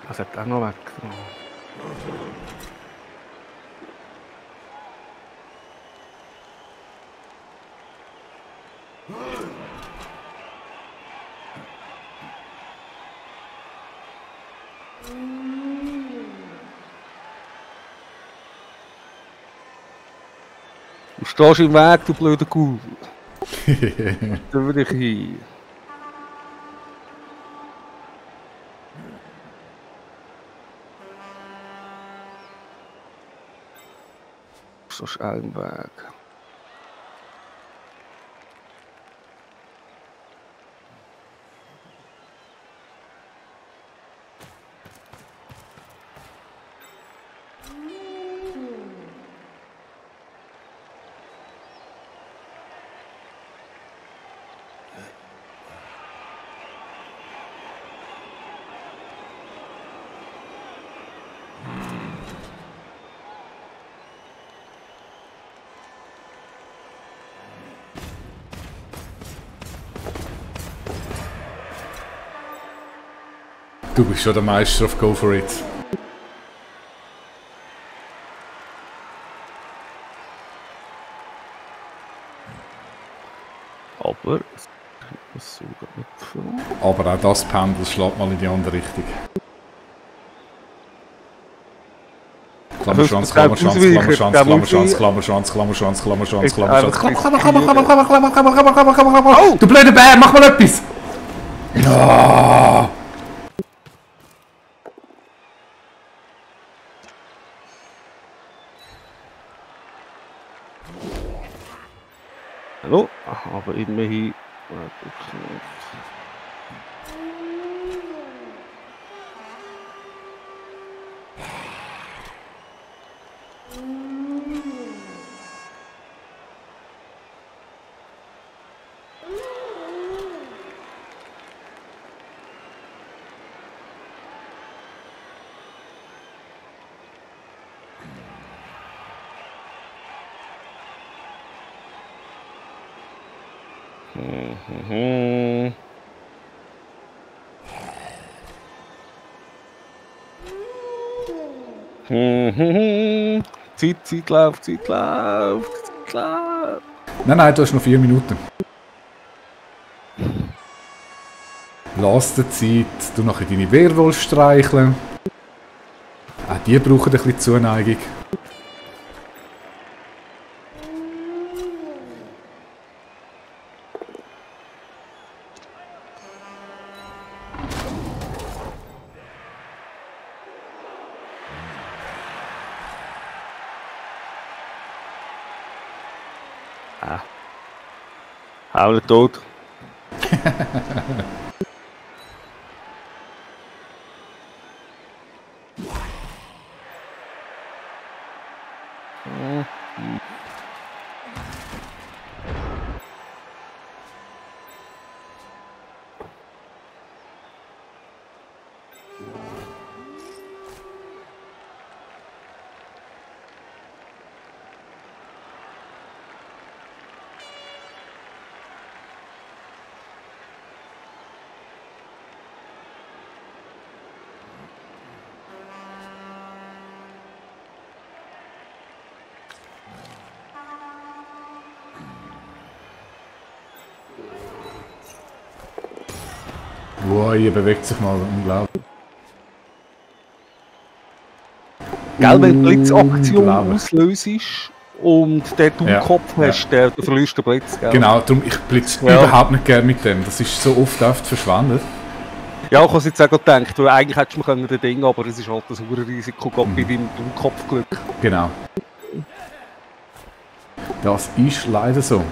S1: Das hat auch noch weg. Du stehst im Weg, du blöder Kuh. Da würde ich hin. So ist ein Weg.
S2: Du bist schon der Meister auf Go For It.
S1: Aber das sogar nicht viel.
S2: Aber auch das Pendel schlägt mal in die andere Richtung. Klammerschwanz, Klammerschwanz, Klammerschwanz, Klammerschwanz, Klammerschwanz, Klammerschwanz, Klammerschwanz, Klammerschwanz. Du blöder Bär, mach mal etwas! Ja.
S1: Hallo? Aber immerhin. Mhm. Mhm. Zeit läuft.
S2: Nein, du hast noch 4 Minuten. Lass dir Zeit, du nachher deine Werwolf streicheln. Auch die brauchen ein bisschen Zuneigung.
S1: Alle tot.
S2: Wow, ihr bewegt sich mal unglaublich.
S1: Gell, wenn du Blitzaktion auslöst und den Dummkopf hast, der verliert den Blitz, gell?
S2: Genau, darum ich blitze überhaupt nicht gerne mit dem. Das ist so oft verschwendet.
S1: Ja, ich habe es jetzt auch gedacht, weil eigentlich hättest du mir das Ding, aber es ist halt das hohe Risiko bei deinem Dummkopfglück.
S2: Genau. Das ist leider so.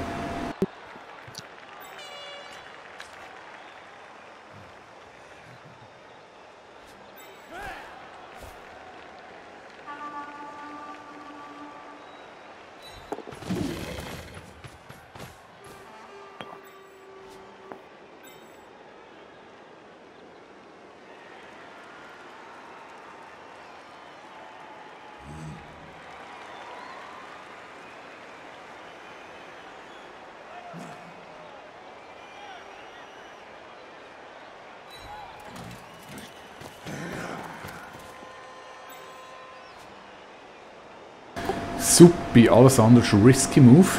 S2: Suppi, alles andere ist risky move.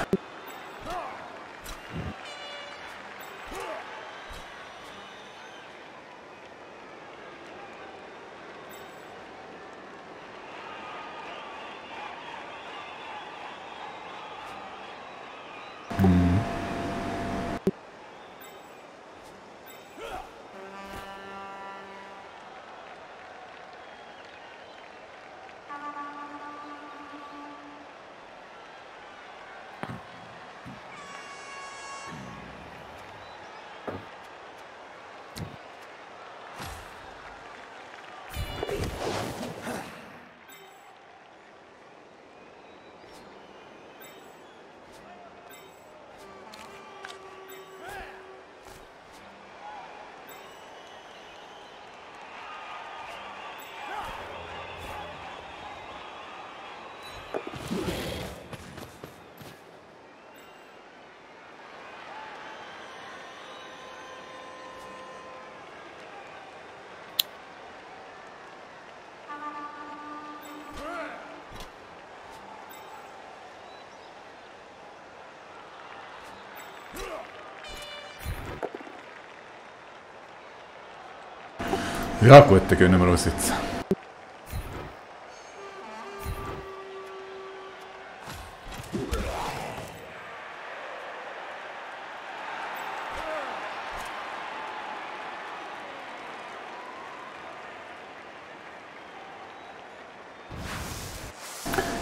S2: Ja gut, dann gönnen wir uns jetzt.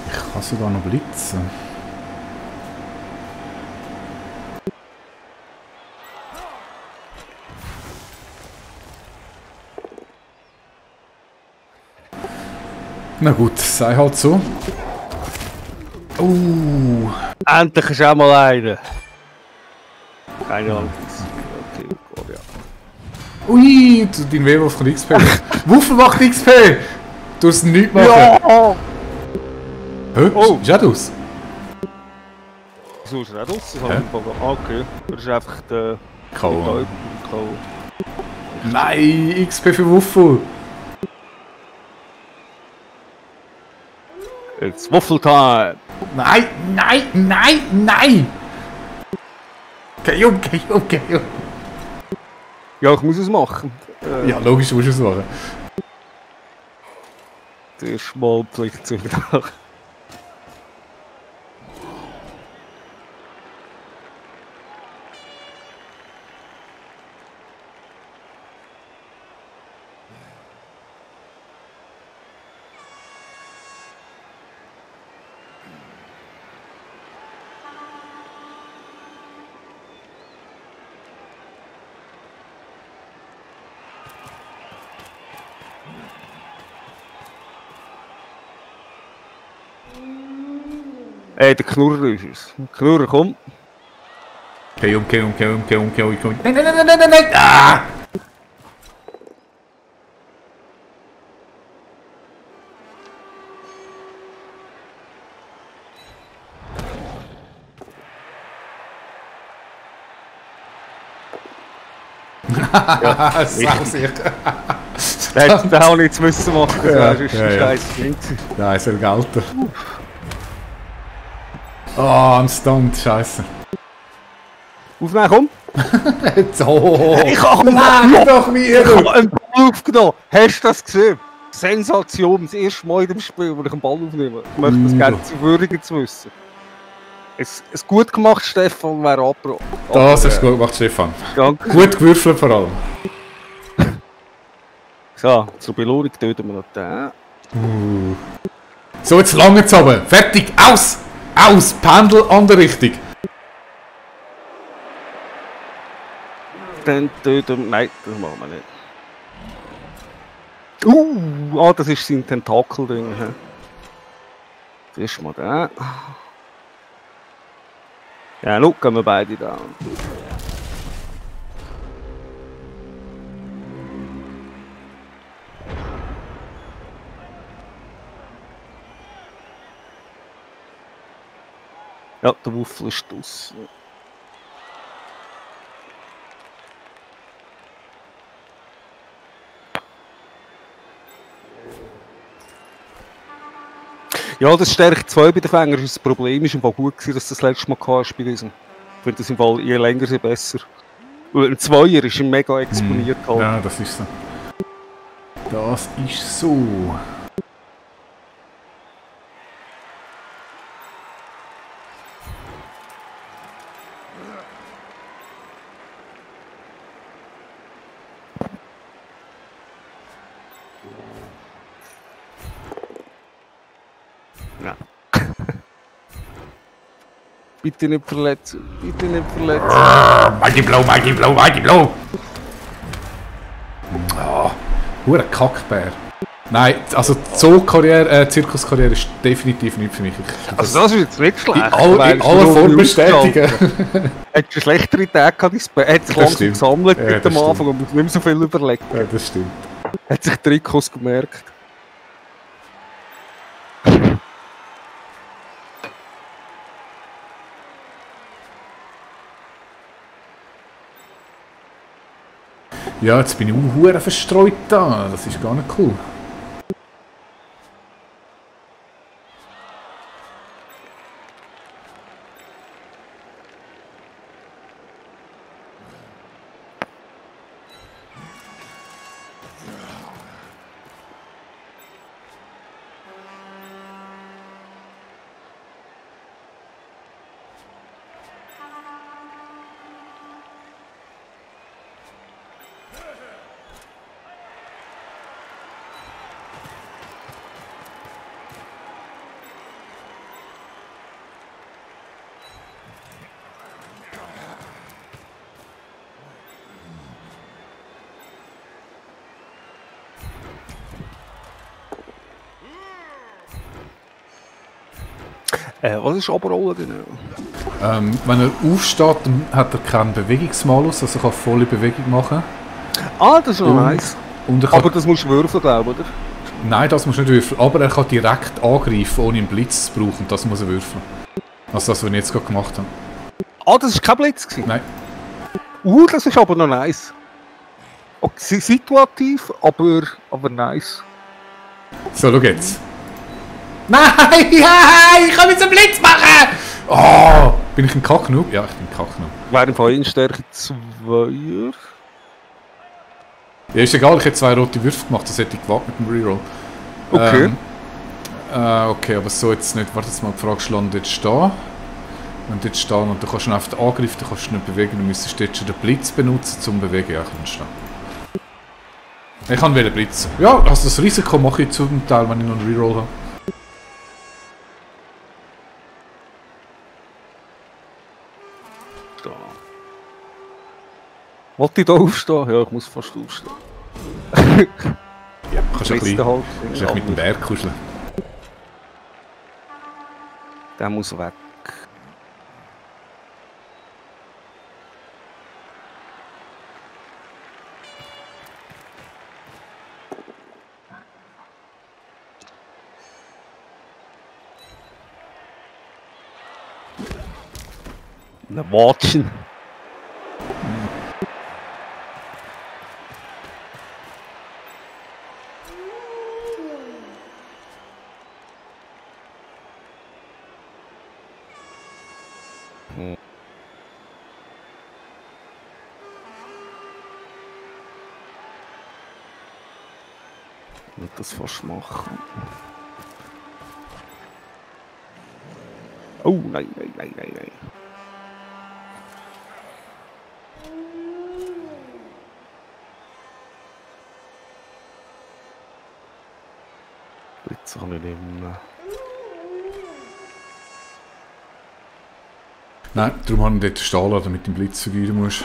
S2: Ich kann sogar noch blitzen. Na gut, sei halt so.
S1: Endlich ist auch mal einer. Keine Ahnung. Okay, oh, ja.
S2: Ui, dein Werwolf von XP. Wuffel macht XP! Du hast nichts machen.
S1: Ja!
S2: Hä? Oh. Ist auch das?
S1: So ist er auch draussen.
S2: Hä?
S1: Okay, das ist einfach der...
S2: K.O.
S1: K.O.
S2: Nein, XP für Wuffel.
S1: It's Waffeltime!
S2: Nein, nein, nein, nein! KO.
S1: Ja, ich muss es machen.
S2: Ja, logisch, musst du es machen.
S1: Zuerst mal Pflicht zu übertragen. Ey, der Knurrer ist es. Knurrer, komm.
S2: KO. Nein! Ah!
S1: Ja,
S2: Sausicher.
S1: Der hätte auch nichts müssen machen, das
S2: Ja,
S1: wäre
S2: ja, ja.
S1: scheiße Ding gewesen.
S2: Nein, soll gelten. Oh, am Stand, scheiße.
S1: Aufnehmen, komm!
S2: So!
S1: Ich habe
S2: Nein, doch
S1: Ich
S2: wieder!
S1: habe einen Ball aufgenommen! Hast du das gesehen? Sensation, das erste Mal in dem Spiel, wo ich einen Ball aufnehme. Ich möchte das gerne zu würdigen zu wissen. Es gut gemacht, Stefan, wäre abgebrochen.
S2: Das hast du gut gemacht, Stefan.
S1: Danke.
S2: Gut gewürfelt vor allem.
S1: So, zur Belohnung töten wir noch den.
S2: So, jetzt lange zu haben. Fertig, aus! Aus! Pendel, andere Richtung.
S1: Dann töten wir... Nein, das machen wir nicht. Das ist sein Tentakel-Ding. Das ist mal der. Ja, nun gehen wir beide da. Ja, der Wuffel ist draussen. Ja, das Stärke 2 bei den Fängern ist das Problem. Es war gut, dass das letzte Mal hast bei diesem. Ich finde das im Fall je länger, je besser. Weil ein Zweier ist mega exponiert. Halt.
S2: Ja, das ist so. Das ist so.
S1: Ja. Bitte nicht verletzen. Bitte nicht verletzen.
S2: Mighty Blow! Oh, hure Kackbär. Nein, also Zoo-Karriere, Zirkuskarriere ist definitiv nicht für mich.
S1: Also das ist jetzt nicht schlecht.
S2: In aller Form bestätigen.
S1: Hättest du schlechtere Tage gehabt, dein Bär hat sich
S2: Das
S1: langsam
S2: stimmt.
S1: gesammelt
S2: Ja,
S1: mit
S2: das
S1: dem Anfang und muss nicht mehr so viel überlegen.
S2: Ja, das stimmt.
S1: Hat sich Trikots gemerkt.
S2: Ja, jetzt bin ich auch hure verstreut da. Das ist gar nicht cool.
S1: Was ist Abrollen genau?
S2: Wenn er aufsteht, dann hat er keinen Bewegungsmalus, also er kann volle Bewegung machen.
S1: Ah, das ist noch nice.
S2: Und er kann,
S1: Aber das musst du würfeln, glaube ich, oder?
S2: nein, das muss nicht würfeln, aber er kann direkt angreifen, ohne einen Blitz zu brauchen, das muss er würfeln. Also das, was ich jetzt gerade gemacht habe.
S1: Ah, das war kein Blitz gewesen?
S2: Nein.
S1: Das ist aber noch nice. Okay, situativ, aber nice.
S2: So, schau jetzt. Nein, ich kann jetzt einen Blitz machen! Oh, bin ich ein Kacknoob? Ja, ich bin ein Kacknoob.
S1: Wäre im Fall Stärke 2er.
S2: Ja, ist egal, ich hätte 2 rote Würfe gemacht, das hätte ich gewagt mit dem Reroll.
S1: Okay.
S2: Okay, aber so jetzt nicht. Warte jetzt mal, die Frage schlägt jetzt stehen. Wenn du jetzt stehen und du kannst schon auf den Angriff, dann kannst du nicht bewegen, du müsstest jetzt schon den Blitz benutzen, zum bewegen. Ja, kannst du. Ich kann wieder Blitz. Ja, also das Risiko mache ich zum Teil, wenn ich noch einen Reroll habe.
S1: Da. Wollte ich da aufstehen? Ja, ich muss fast aufstehen.
S2: Ja, kannst du ein bisschen,
S1: Halt,
S2: kannst du mit dem Berg kuscheln.
S1: Der muss weg. Na, watschen. Nicht das fast machen. Oh, nein. Blitz kann ich nicht mehr.
S2: Nein, darum habe ich dort stehen lassen, damit du den Blitz vergeuden musst.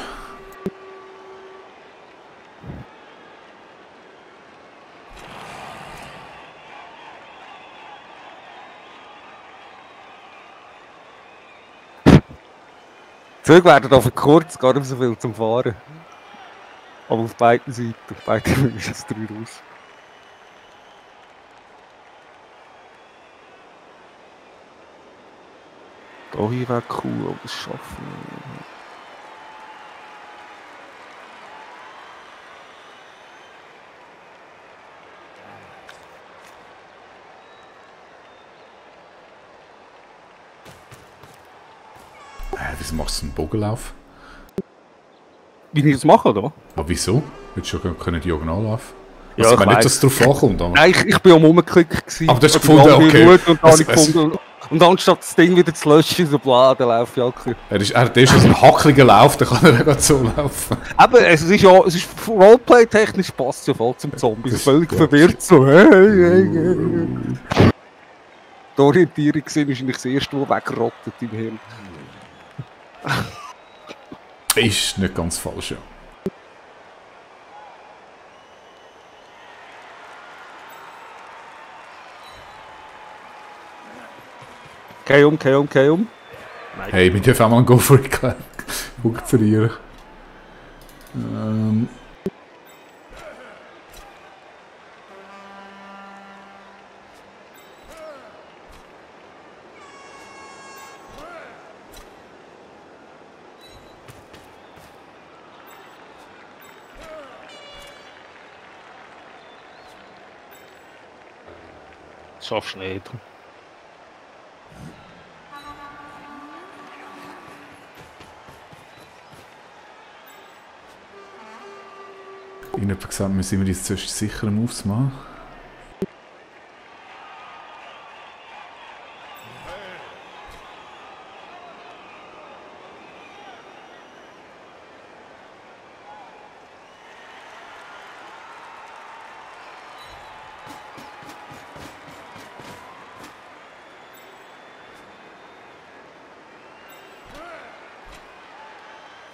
S1: Züge werden auf kurz, gar nicht so viel zum Fahren. Aber auf beiden Seiten, auf beiden Seiten ist es 3 raus. Hier wäre cool, aber das schaffen wir.
S2: Wieso machst du einen Bogenlauf?
S1: Wie ich das mache, oder?
S2: Aber wieso? Hättest du schon können diagonal laufen?
S1: Ja,
S2: Also, ich meine
S1: ich
S2: nicht, dass es darauf ankommt. Aber...
S1: Nein, ich bin am Rumklicken gewesen.
S2: Aber du hast
S1: Also
S2: gefunden, okay.
S1: Und dann habe ich gefunden, und anstatt das Ding wieder zu löschen, so bla, dann laufe ich auch.
S2: Er ist also ein hackliger Lauf, dann kann er gerade so laufen.
S1: Aber es ist Roleplay-technisch passt ja voll zum Zombie.
S2: Das
S1: Völlig
S2: gut.
S1: verwirrt so. Hey. Die Orientierung ist wahrscheinlich das erste, was wegrottet im Hirn.
S2: Ist nicht ganz falsch, ja.
S1: Geh um. Nein.
S2: Hey, wir dürfen auch mal einen Go for it funktionieren.
S1: Das schaffst du nicht.
S2: Irgendjemand hat gesagt, wir sind wir jetzt zuerst sicher am Moves machen.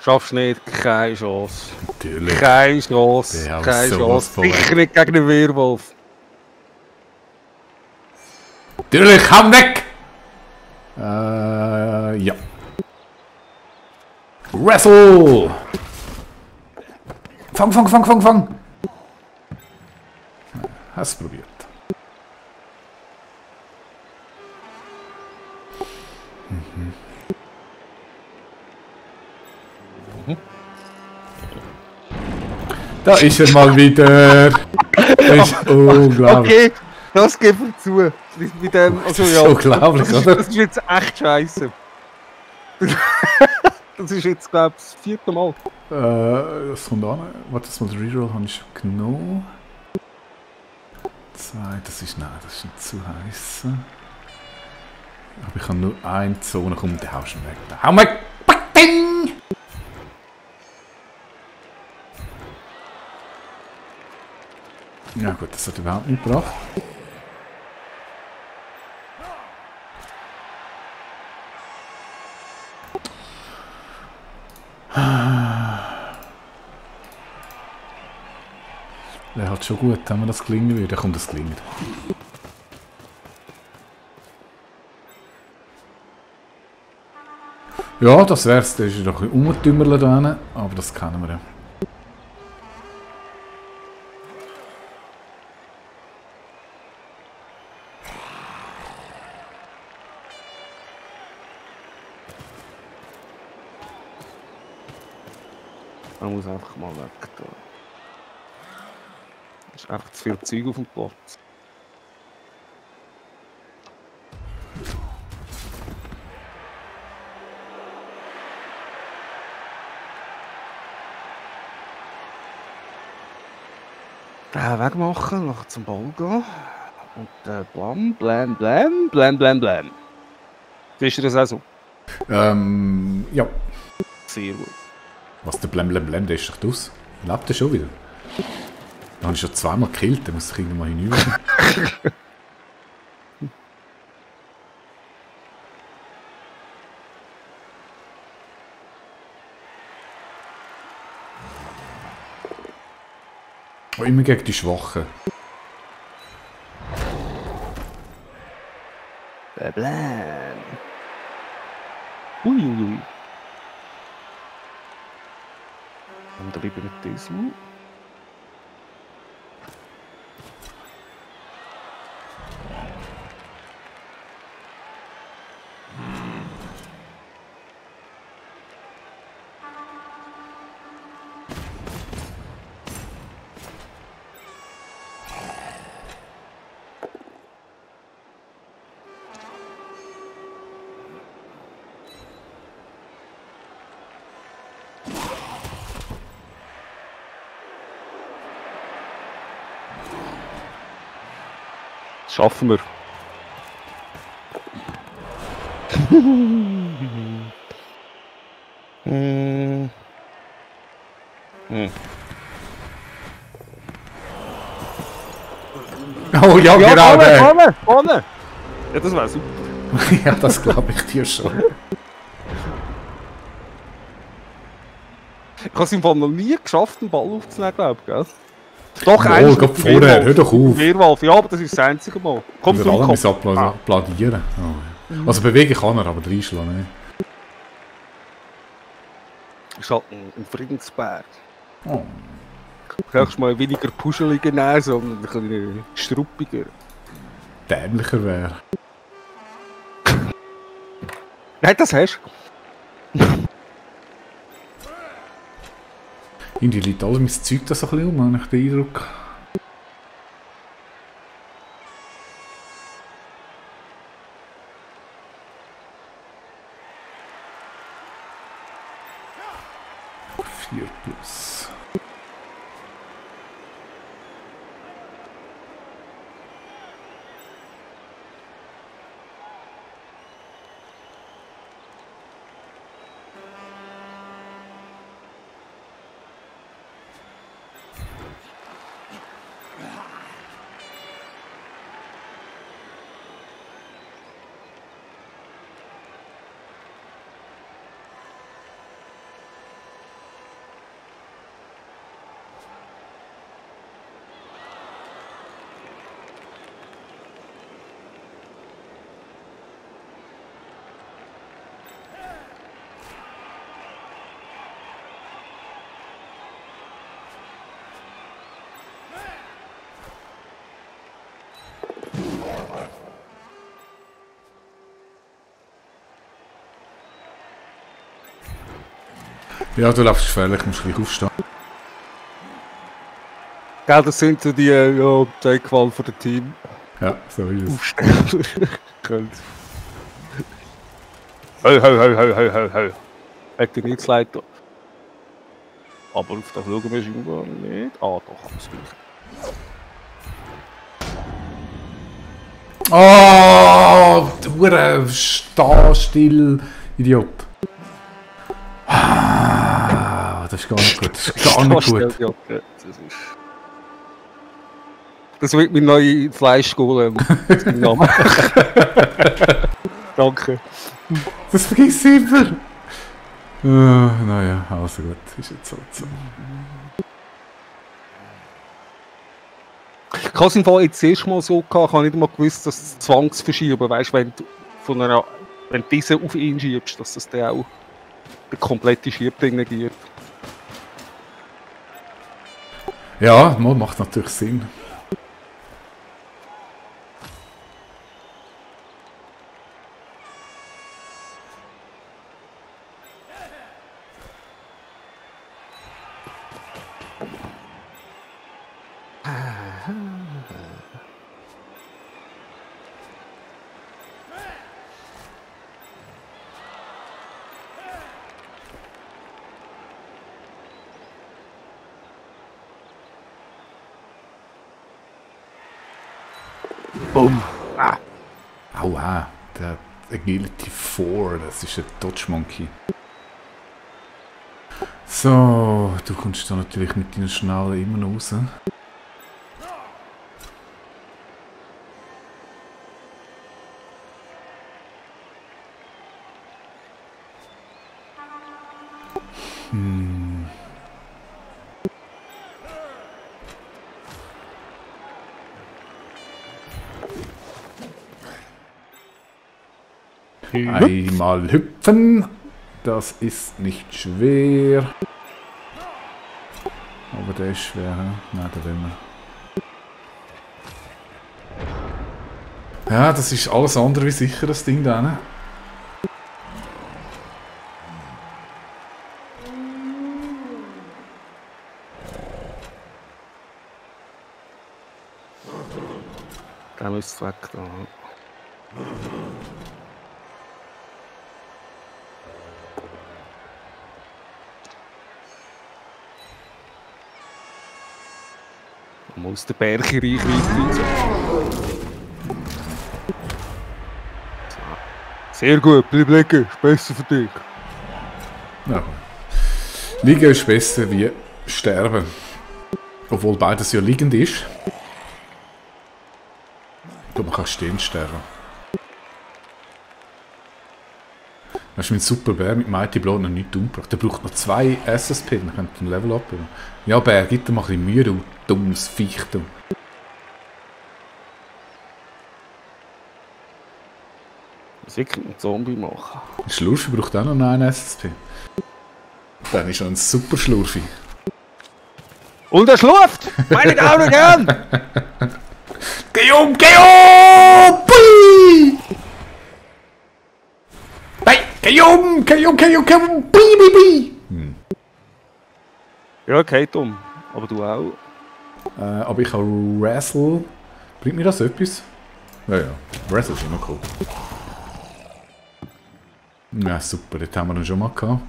S1: Schaffst nicht, keine Chance.
S2: Natürlich.
S1: Keine Chance.
S2: Ja,
S1: Keine
S2: sowas
S1: Chance.
S2: von
S1: Sicher nicht gegen den Werwolf.
S2: Natürlich, komm weg! Ja. Wrestle! Fang! Hast du probiert. Da ist er mal wieder. Das ist unglaublich.
S1: Okay, das gebe ich zu. Mit dem, also,
S2: Das ist
S1: ja,
S2: unglaublich,
S1: das ist,
S2: oder?
S1: das ist jetzt echt scheiße. Das ist jetzt, glaube ich, das 4. Mal.
S2: Das kommt an. Warte, das mal Reroll habe ich schon genommen. 2, das ist. Nein, das ist nicht zu heiß. Aber ich habe nur eine Zone. Komm, den haust du weg. Den hau weg! Ding! Ja gut, das hat überhaupt nicht gebracht. Wäre halt schon gut, wenn man das gelingen würde. Komm, das gelingt. Ja, das wär's. Da ist noch ein bisschen rumgetümmerle da hinten, aber das kennen wir ja.
S1: Man muss einfach mal weg. Da. Es ist einfach zu viel Zeug auf dem Platz. Den wegmachen, nachher zum Ball gehen. Und blam, blam, blam, blam, blam, blam. Siehst du das auch so?
S2: Ja.
S1: Sehr gut.
S2: Was, der Blem, der ist doch draus. Lebt er schon wieder? Den habe ich schon zweimal gekillt, der muss sich irgendwann mal hinüber. Oh, immer gegen die Schwachen.
S1: Blam. Uiuiui. Und drüber mit diesem. Das schaffen wir.
S2: Oh ja,
S1: Ja,
S2: genau der!
S1: vorne! Ja, das wäre super.
S2: Ja, das glaube ich dir schon.
S1: Ich habe es im Fall noch nie geschafft, einen Ball aufzunehmen, glaube ich, gell? Doch,
S2: Oh, gerade vorher, hör doch auf!
S1: Wehrwolf, ja, aber das ist das einzige Mal. Komm,
S2: Wir
S1: du
S2: alle
S1: kommst.
S2: müssen applaudieren. Oh, ja. Also bewegen kann er, aber reinschlagen nicht.
S1: Das ist halt ein Friedensberg.
S2: Oh.
S1: Du kannst mal weniger puscheliger nehmen, sondern ein bisschen struppiger.
S2: Dämlicher wäre.
S1: Nein, das hast du.
S2: Irgendwie liegt alles mein Zeug da so ein bisschen um, habe ich den Eindruck. Vier plus. Ja, du läufst gefährlich, musst gleich aufstehen.
S1: Gell, das sind so die Take-Wahl von dem Team.
S2: Ja, so ist es.
S1: Aufsteller. Hey. Hat den nichts leid. Aber auf das schauen wir schon gar nicht. Ah, doch, absolut.
S2: Oh, du steh still, Idiot. Ah, das ist gar nicht gut. Das ist gar nicht gut.
S1: Das wird mein neuer Fleischgolem. Danke.
S2: Das vergiss ich immer. Naja, also gut, ist jetzt halt so.
S1: Ich habe es im Fall jetzt erst mal so gehabt, ich habe nicht mal gewusst, dass es Zwangsverschieben, weißt, wenn du wenn du diese auf ihn schiebst, dass das dann auch der komplette Schiebding negiert.
S2: Ja, macht natürlich Sinn.
S1: Boom!
S2: Aua, der Agility 4, das ist ein Dodge Monkey. So, du kommst da natürlich mit deinen Schnallen immer noch raus. Einmal hüpfen, das ist nicht schwer. Aber der ist schwer, he? Nein, der will wir. Ja, das ist alles andere wie sicher, das Ding da. Ne?
S1: Der müsste weg da. Man muss den Berg in Reichweite. Sehr gut, bleib liegen, ist besser für dich.
S2: Ja. Liegen ist besser wie sterben. Obwohl beides ja liegend ist. Aber man kann stehen sterben. Weißt du, mein Superbär mit Mighty Blow noch nicht umgebracht. Der braucht noch 2 SSP, dann könnte er ein Level up. Ja, Bär, gib dir mal ein bisschen Mühe, du dummes Viech. Du.
S1: Was wirklich ein Zombie machen?
S2: Ein Schlurfi braucht auch noch einen SSP. Dann ist er ein super Schlurfi.
S1: Und er schlurft! Meine Daumen gern!
S2: Geh um! Pui! Nein! Geh um! Bi!
S1: Ja, geht um. Aber du auch.
S2: Aber ich habe Wrestle. Bringt mir das etwas? Ja. Wrestle ist immer cool. Ja, super. Das haben wir dann schon mal gehabt.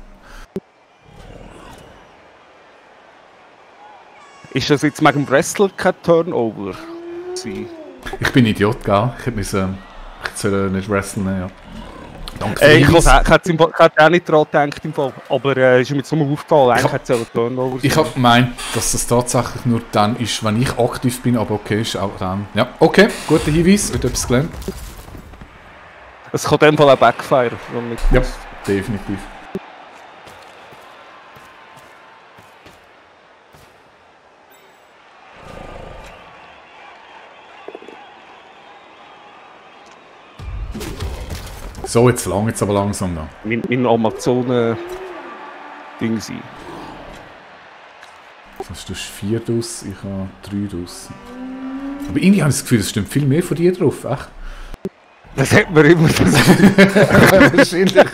S1: Ist das jetzt mit dem Wrestler kein Turnover?
S2: Ich bin Idiot, gell? Ich soll nicht wrestlen, ja. Danke
S1: Ich hätte auch nicht daran gedacht im Fall, aber ist mir jetzt nur aufgefallen, eigentlich hätte es ein Turnover sein.
S2: Ich habe gemeint, dass das tatsächlich nur dann ist, wenn ich aktiv bin, aber okay, ist auch dann. Ja, okay, guter Hinweis, ich habe etwas gelernt.
S1: Es kann in dem Fall auch Backfire.
S2: Ja, definitiv. So, jetzt lang, jetzt aber langsam noch.
S1: Mein Amazonen-Ding sein.
S2: Also, du hast 4 draus, ich habe 3 draus. Aber irgendwie habe ich das Gefühl, es stimmt viel mehr von dir drauf, echt?
S1: Das hat man immer gesagt.
S2: Wahrscheinlich.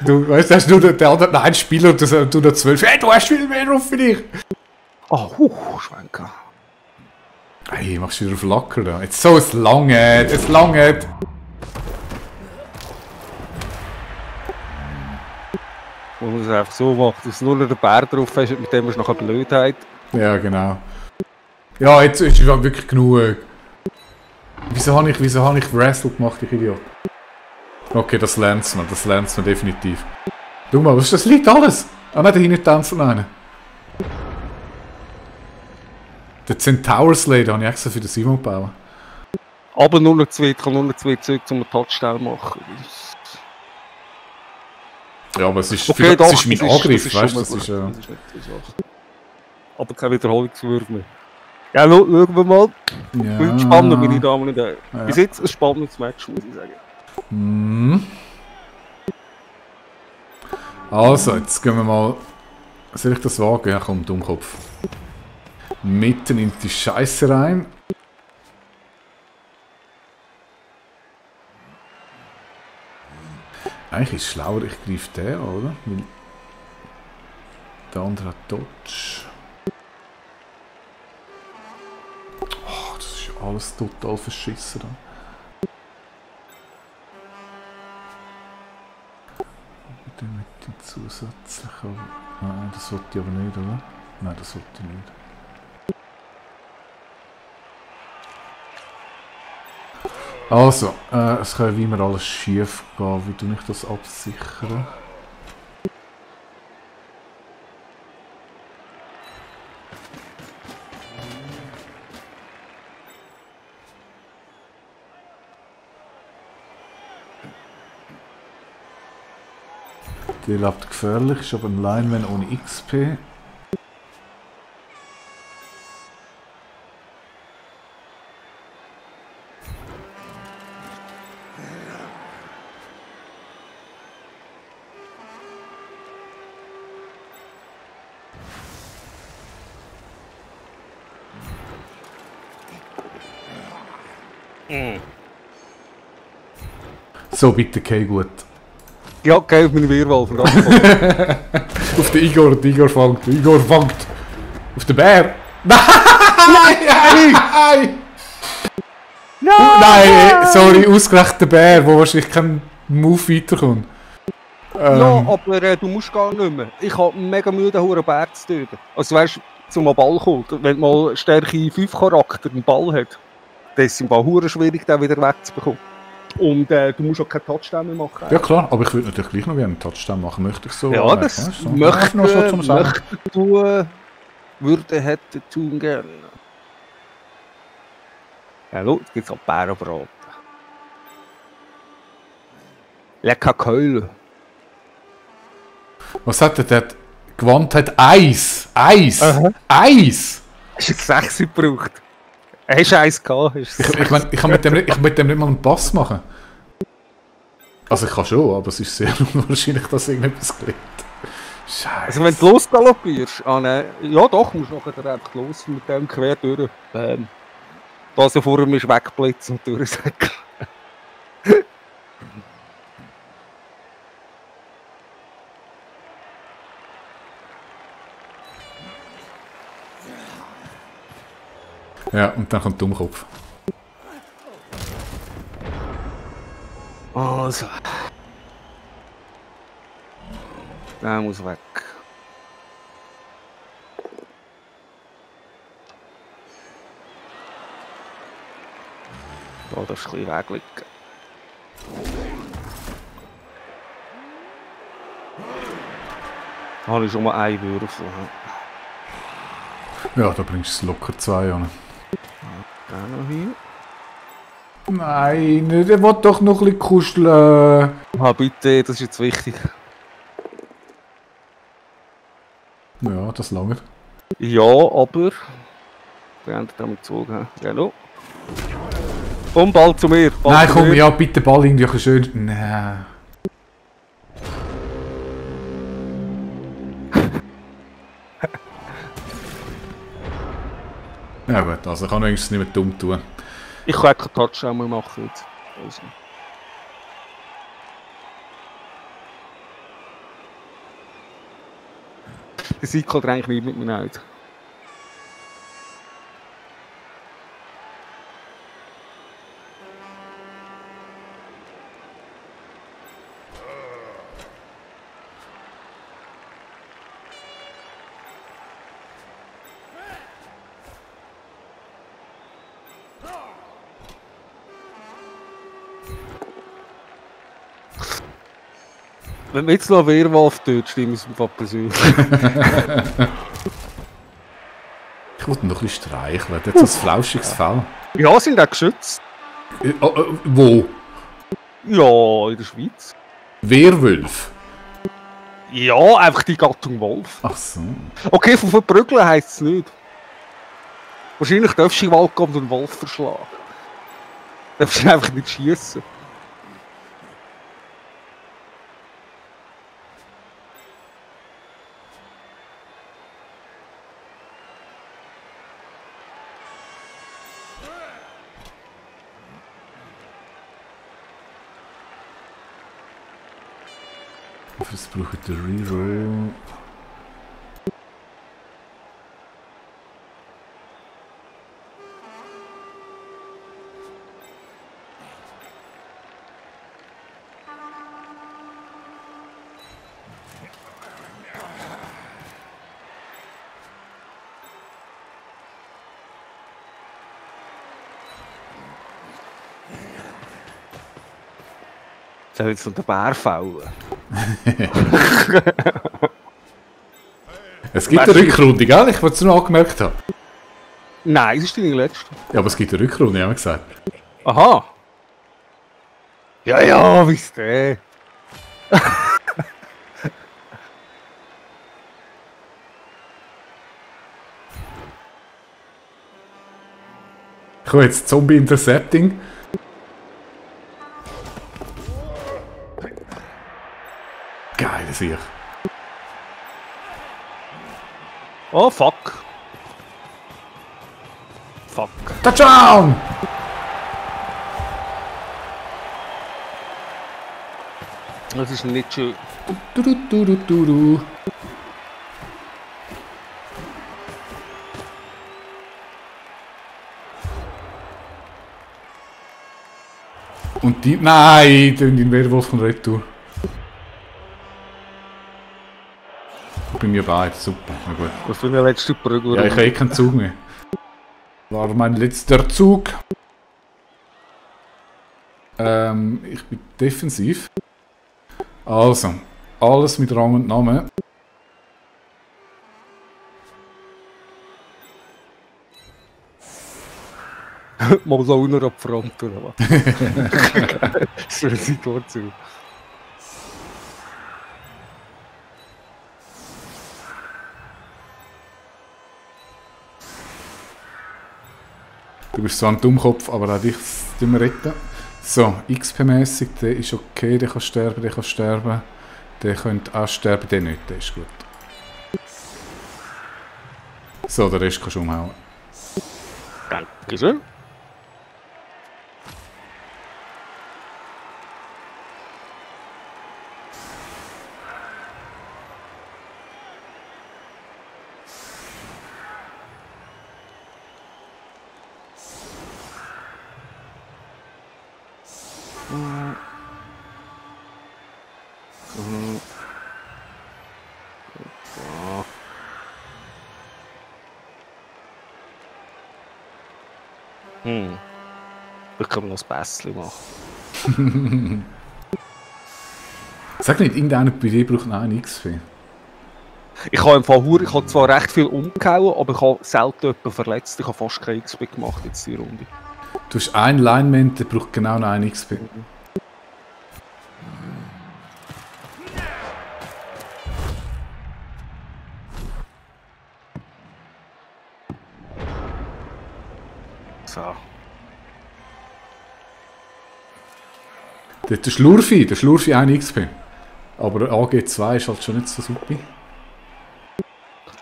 S2: Du weißt, hast nur der andere einen Spieler und du noch 12. Hey, du hast viel mehr drauf für dich!
S1: Schwenker.
S2: Hey, machst du wieder auf locker da. Jetzt so, es langt, es langt!
S1: Man muss es einfach so machen, dass du nur noch den Bär drauf hast und mit dem hast du noch eine Blödheit.
S2: Ja, genau. Ja, jetzt ist es wirklich genug. Wieso habe ich Wrestle gemacht, ich Idiot? Okay, das lernt man definitiv. Schau mal, was ist das Lied alles? Ah nein, da hinten tanzt noch einer. Der Centaur Slayer habe ich extra für den Simon gebaut.
S1: Aber nur noch zwei, ich kann nur noch zwei Züge zum Touchdown machen.
S2: Ja, aber es ist,
S1: Okay,
S2: es ist mein Angriff, weißt du? Das ist ja...
S1: Aber kein Wiederholungswurf mehr. Ja, schauen wir mal.
S2: Ja.
S1: Wird spannend, meine Damen und Herren.
S2: Ja.
S1: Bis jetzt ein spannendes Match, muss ich sagen.
S2: Mhm. Also, jetzt gehen wir mal... Soll ich das wagen? Ja, komm, Dummkopf. Mitten in die Scheiße rein. Eigentlich ist es schlauer, ich greife den, oder? Weil der andere hat Dodge. Oh, das ist alles total verschissen. Mit dem zusätzlichen... Nein, das wollte ich aber nicht, oder? Nein, das wollte ich nicht. Also, es kann wie immer alles schief gehen. Wie tue ich das absichern? Die lebt gefährlich, ist aber ein Lineman ohne XP. So, bitte, okay, gut.
S1: Ja, okay, auf meine Wirrwolf.
S2: Auf den Igor, der Igor fängt. Auf den Bär. Nein! Nein, sorry, ausgerechnet der Bär, wo wahrscheinlich kein Move weiterkommt.
S1: Ja, aber du musst gar nicht mehr. Ich habe mega Mühe, den Huren Bär zu töten. Also weißt du, zum Ball kommt, wenn man mal Stärke 5 Charakter einen Ball hat, dann ist es im Ball Huren schwierig, den wieder wegzubekommen. Und du musst auch keinen Touchdown mehr machen.
S2: Ja klar, aber ich würde natürlich gleich noch gerne einen Touchdown machen, möchte ich so.
S1: Ja, das
S2: weißt, so.
S1: möchte tun, würde, hätte tun gerne. Ja, schau, jetzt gibt es auch Bärenbraten. Lecker Keule.
S2: Was hat der? Der hat gewandt hat Eis! Eis!
S1: Aha.
S2: Eis!
S1: Hast du jetzt 6 gebraucht? Hast du eins gehabt?
S2: Ich meine, ich kann mit dem nicht mal einen Pass machen. Also ich kann schon, aber es ist sehr unwahrscheinlich, dass irgendetwas gelingt. Scheiße.
S1: Also wenn du losgaloppierst, ja doch, musst du nachher einfach los mit dem quer durch. Da so vor ihm ist wegblitzen und durchsäckeln.
S2: Ja, und dann kommt Dummkopf.
S1: Also. Der muss weg. Da darfst du ein bisschen weglegen. Da habe ich schon mal einen Würfel.
S2: Ja, da bringst du locker 2 an.
S1: Den noch hier.
S2: Nein, der will doch noch ein bisschen kuscheln.
S1: Ah, bitte, das ist jetzt wichtig.
S2: Ja, das lange.
S1: Ja, aber... Beendet damit gezogen. Genau. Und Ball zu mir. Ball
S2: Nein,
S1: zu
S2: komm,
S1: mir.
S2: ja, bitte Ball irgendwie ein bisschen schön. Nein. Ja gut, also ich kann wenigstens nicht mehr dumm tun.
S1: Ich kann keinen Touchdown mehr machen jetzt. Also. Der Sieg hat eigentlich nicht mit mir nicht. Wenn wir jetzt noch einen Wehrwolf töten, stimme ich es mir persönlich.
S2: Ich wollte noch ein bisschen streicheln. Der hat so ein flauschiges Fell.
S1: Ja, sind auch geschützt.
S2: Wo?
S1: Ja, in der Schweiz.
S2: Werwolf?
S1: Ja, einfach die Gattung Wolf.
S2: Ach so.
S1: Okay, von verprügeln heisst es nicht. Wahrscheinlich darfst du in den Wald gehen und einen Wolf verschlagen. Du darfst ihn einfach nicht schießen.
S2: Was brauche ich den Reroll?
S1: Soll jetzt noch den Bär fällen?
S2: Es gibt eine Rückrunde, gell? Ich wollte es nur angemerkt haben.
S1: Nein, es ist deine letzte.
S2: Ja, aber es gibt eine Rückrunde, haben wir gesagt.
S1: Aha. Ja, ja, wie ist der?
S2: Ich habe jetzt Zombie Intercepting. Geil, sehe ich.
S1: Oh, fuck. Fuck.
S2: Touchdown!
S1: Das ist nicht schön.
S2: Du. Und die... Nein, den Werwolf von Retour. Bei mir beide, super, na gut.
S1: Das war der letzte Prügel.
S2: Ja, ich habe keinen Zug mehr. War mein letzter Zug. Ich bin defensiv. Also, alles mit Rang und Namen.
S1: Mal so unter ab Front oder was? Das ist eine Situation.
S2: Du bist zwar ein Dummkopf, aber auch dich tun wir retten. So, XP-mäßig, der ist okay, der kann sterben, der kann sterben. Der könnte auch sterben, der nicht, der ist gut. So, den Rest kannst du umhauen.
S1: Dankeschön. Da kann man noch ein Pässchen machen.
S2: Sag nicht, irgendeiner bei dir braucht noch einen XP.
S1: Ich habe ich habe zwar recht viel umgehauen, aber ich habe selten jemanden verletzt. Ich habe fast kein XP gemacht jetzt die Runde.
S2: Du hast einen Lineman, der braucht genau noch einen XP.
S1: So.
S2: Der Schlurfi 1 XP. Aber AG2 ist halt schon nicht so super.
S1: Ein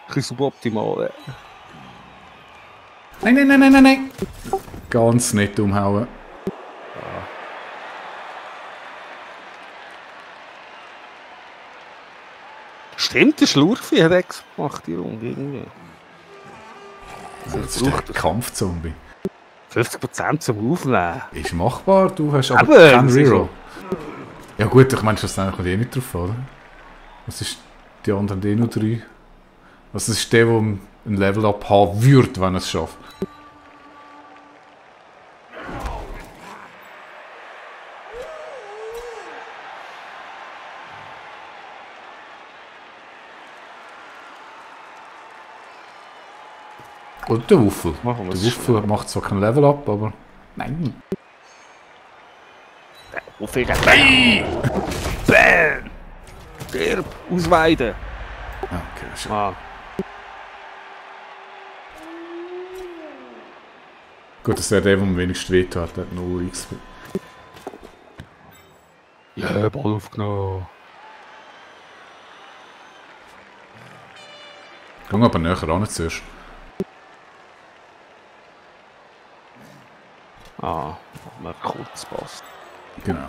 S1: bisschen suboptimal.
S2: Nein. Ganz nett umhauen.
S1: Stimmt, der Schlurfi hat X gemacht, die Runde irgendwie.
S2: Das ist ein Kampfzombie.
S1: 50% zum Aufnehmen.
S2: Ist machbar, du hast aber
S1: Aber,
S2: keinen
S1: das ist
S2: Reroll. Ja gut, ich meine, schlussendlich kommt eh nicht drauf, oder? Was ist die anderen, die nur 3? Was ist der, der ein Level-Up haben würde, wenn er es schafft? Oder der Wuffel.
S1: Machen wir
S2: Der
S1: es
S2: Wuffel macht zwar kein Level-Up, aber... Nein.
S1: Wuffel, Bam! Bam! Stirb! Ausweiden!
S2: Okay, schon.
S1: Ah.
S2: Gut, das wäre der, der am wenigsten wehtut, hat noch XP.
S1: Ja, Ball aufgenommen.
S2: Geh aber näher ran zuerst.
S1: Ah, mal kurz passt.
S2: Genau.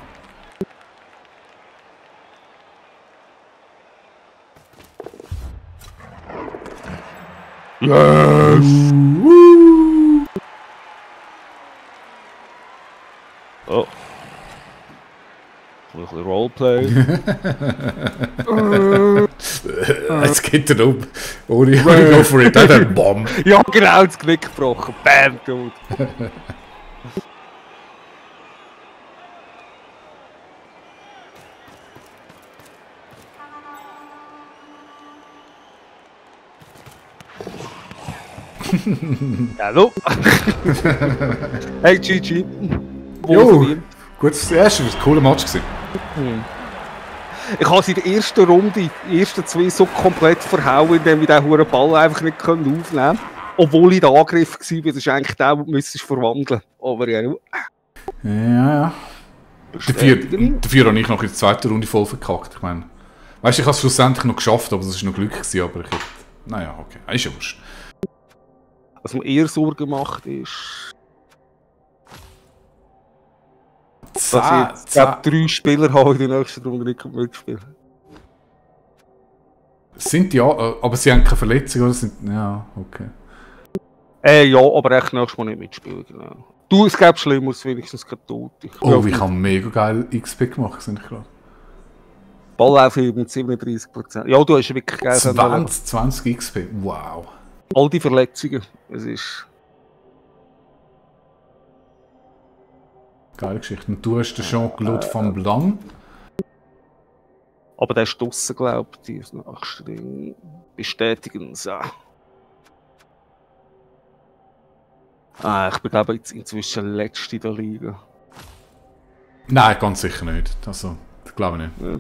S1: Yes! Oh. Ein bisschen Roleplay.
S2: Jetzt geht er um. Ohne go for it. Hat er Bomb.
S1: Ja, genau, das Knick gebrochen. Bam, tot. Hallo. Hey, GG.
S2: Jo, gut, das erste war ein cooler Match gewesen.
S1: Ich habe sie in der ersten Runde, die ersten 2 so komplett verhauen, indem ich den hohen Ball einfach nicht aufnehmen konnte. Obwohl ich der Angriff war, das ist eigentlich der, den du verwandeln müsstest. Aber ja,
S2: Ja. Dafür habe ich noch in der zweiten Runde voll verkackt. Ich meine, weißt du, ich habe es schlussendlich noch geschafft, aber das war noch Glück gewesen, aber ich hätte... Naja, okay, ist ja wurscht.
S1: Was mir eher Sorgen macht, ist, dass ich jetzt 3 Spieler habe in der nächsten Runde nicht mitspielen.
S2: Sind ja, aber sie haben keine Verletzung, oder? Sind, ja, okay.
S1: Ja, aber echt nächstes Mal nicht mitspielen, genau. Du, es gäbe Schlimmeres, wenigstens kein Tod.
S2: Oh, ich habe mega geil XP gemacht, sind ich gerade.
S1: Balllauf mit 37%. Ja, du hast wirklich geil.
S2: 20 XP, wow.
S1: All die Verletzungen, es ist...
S2: Geile Geschichte. Und du hast den Jean-Claude Van Blanc.
S1: Aber der ist draussen, glaube ich, die ist nächste Ding. Bestätigen, so. Ich bin, glaube ich, inzwischen letzte in der Liga.
S2: Nein, ganz sicher nicht. Also, das glaube ich nicht.
S1: Ja.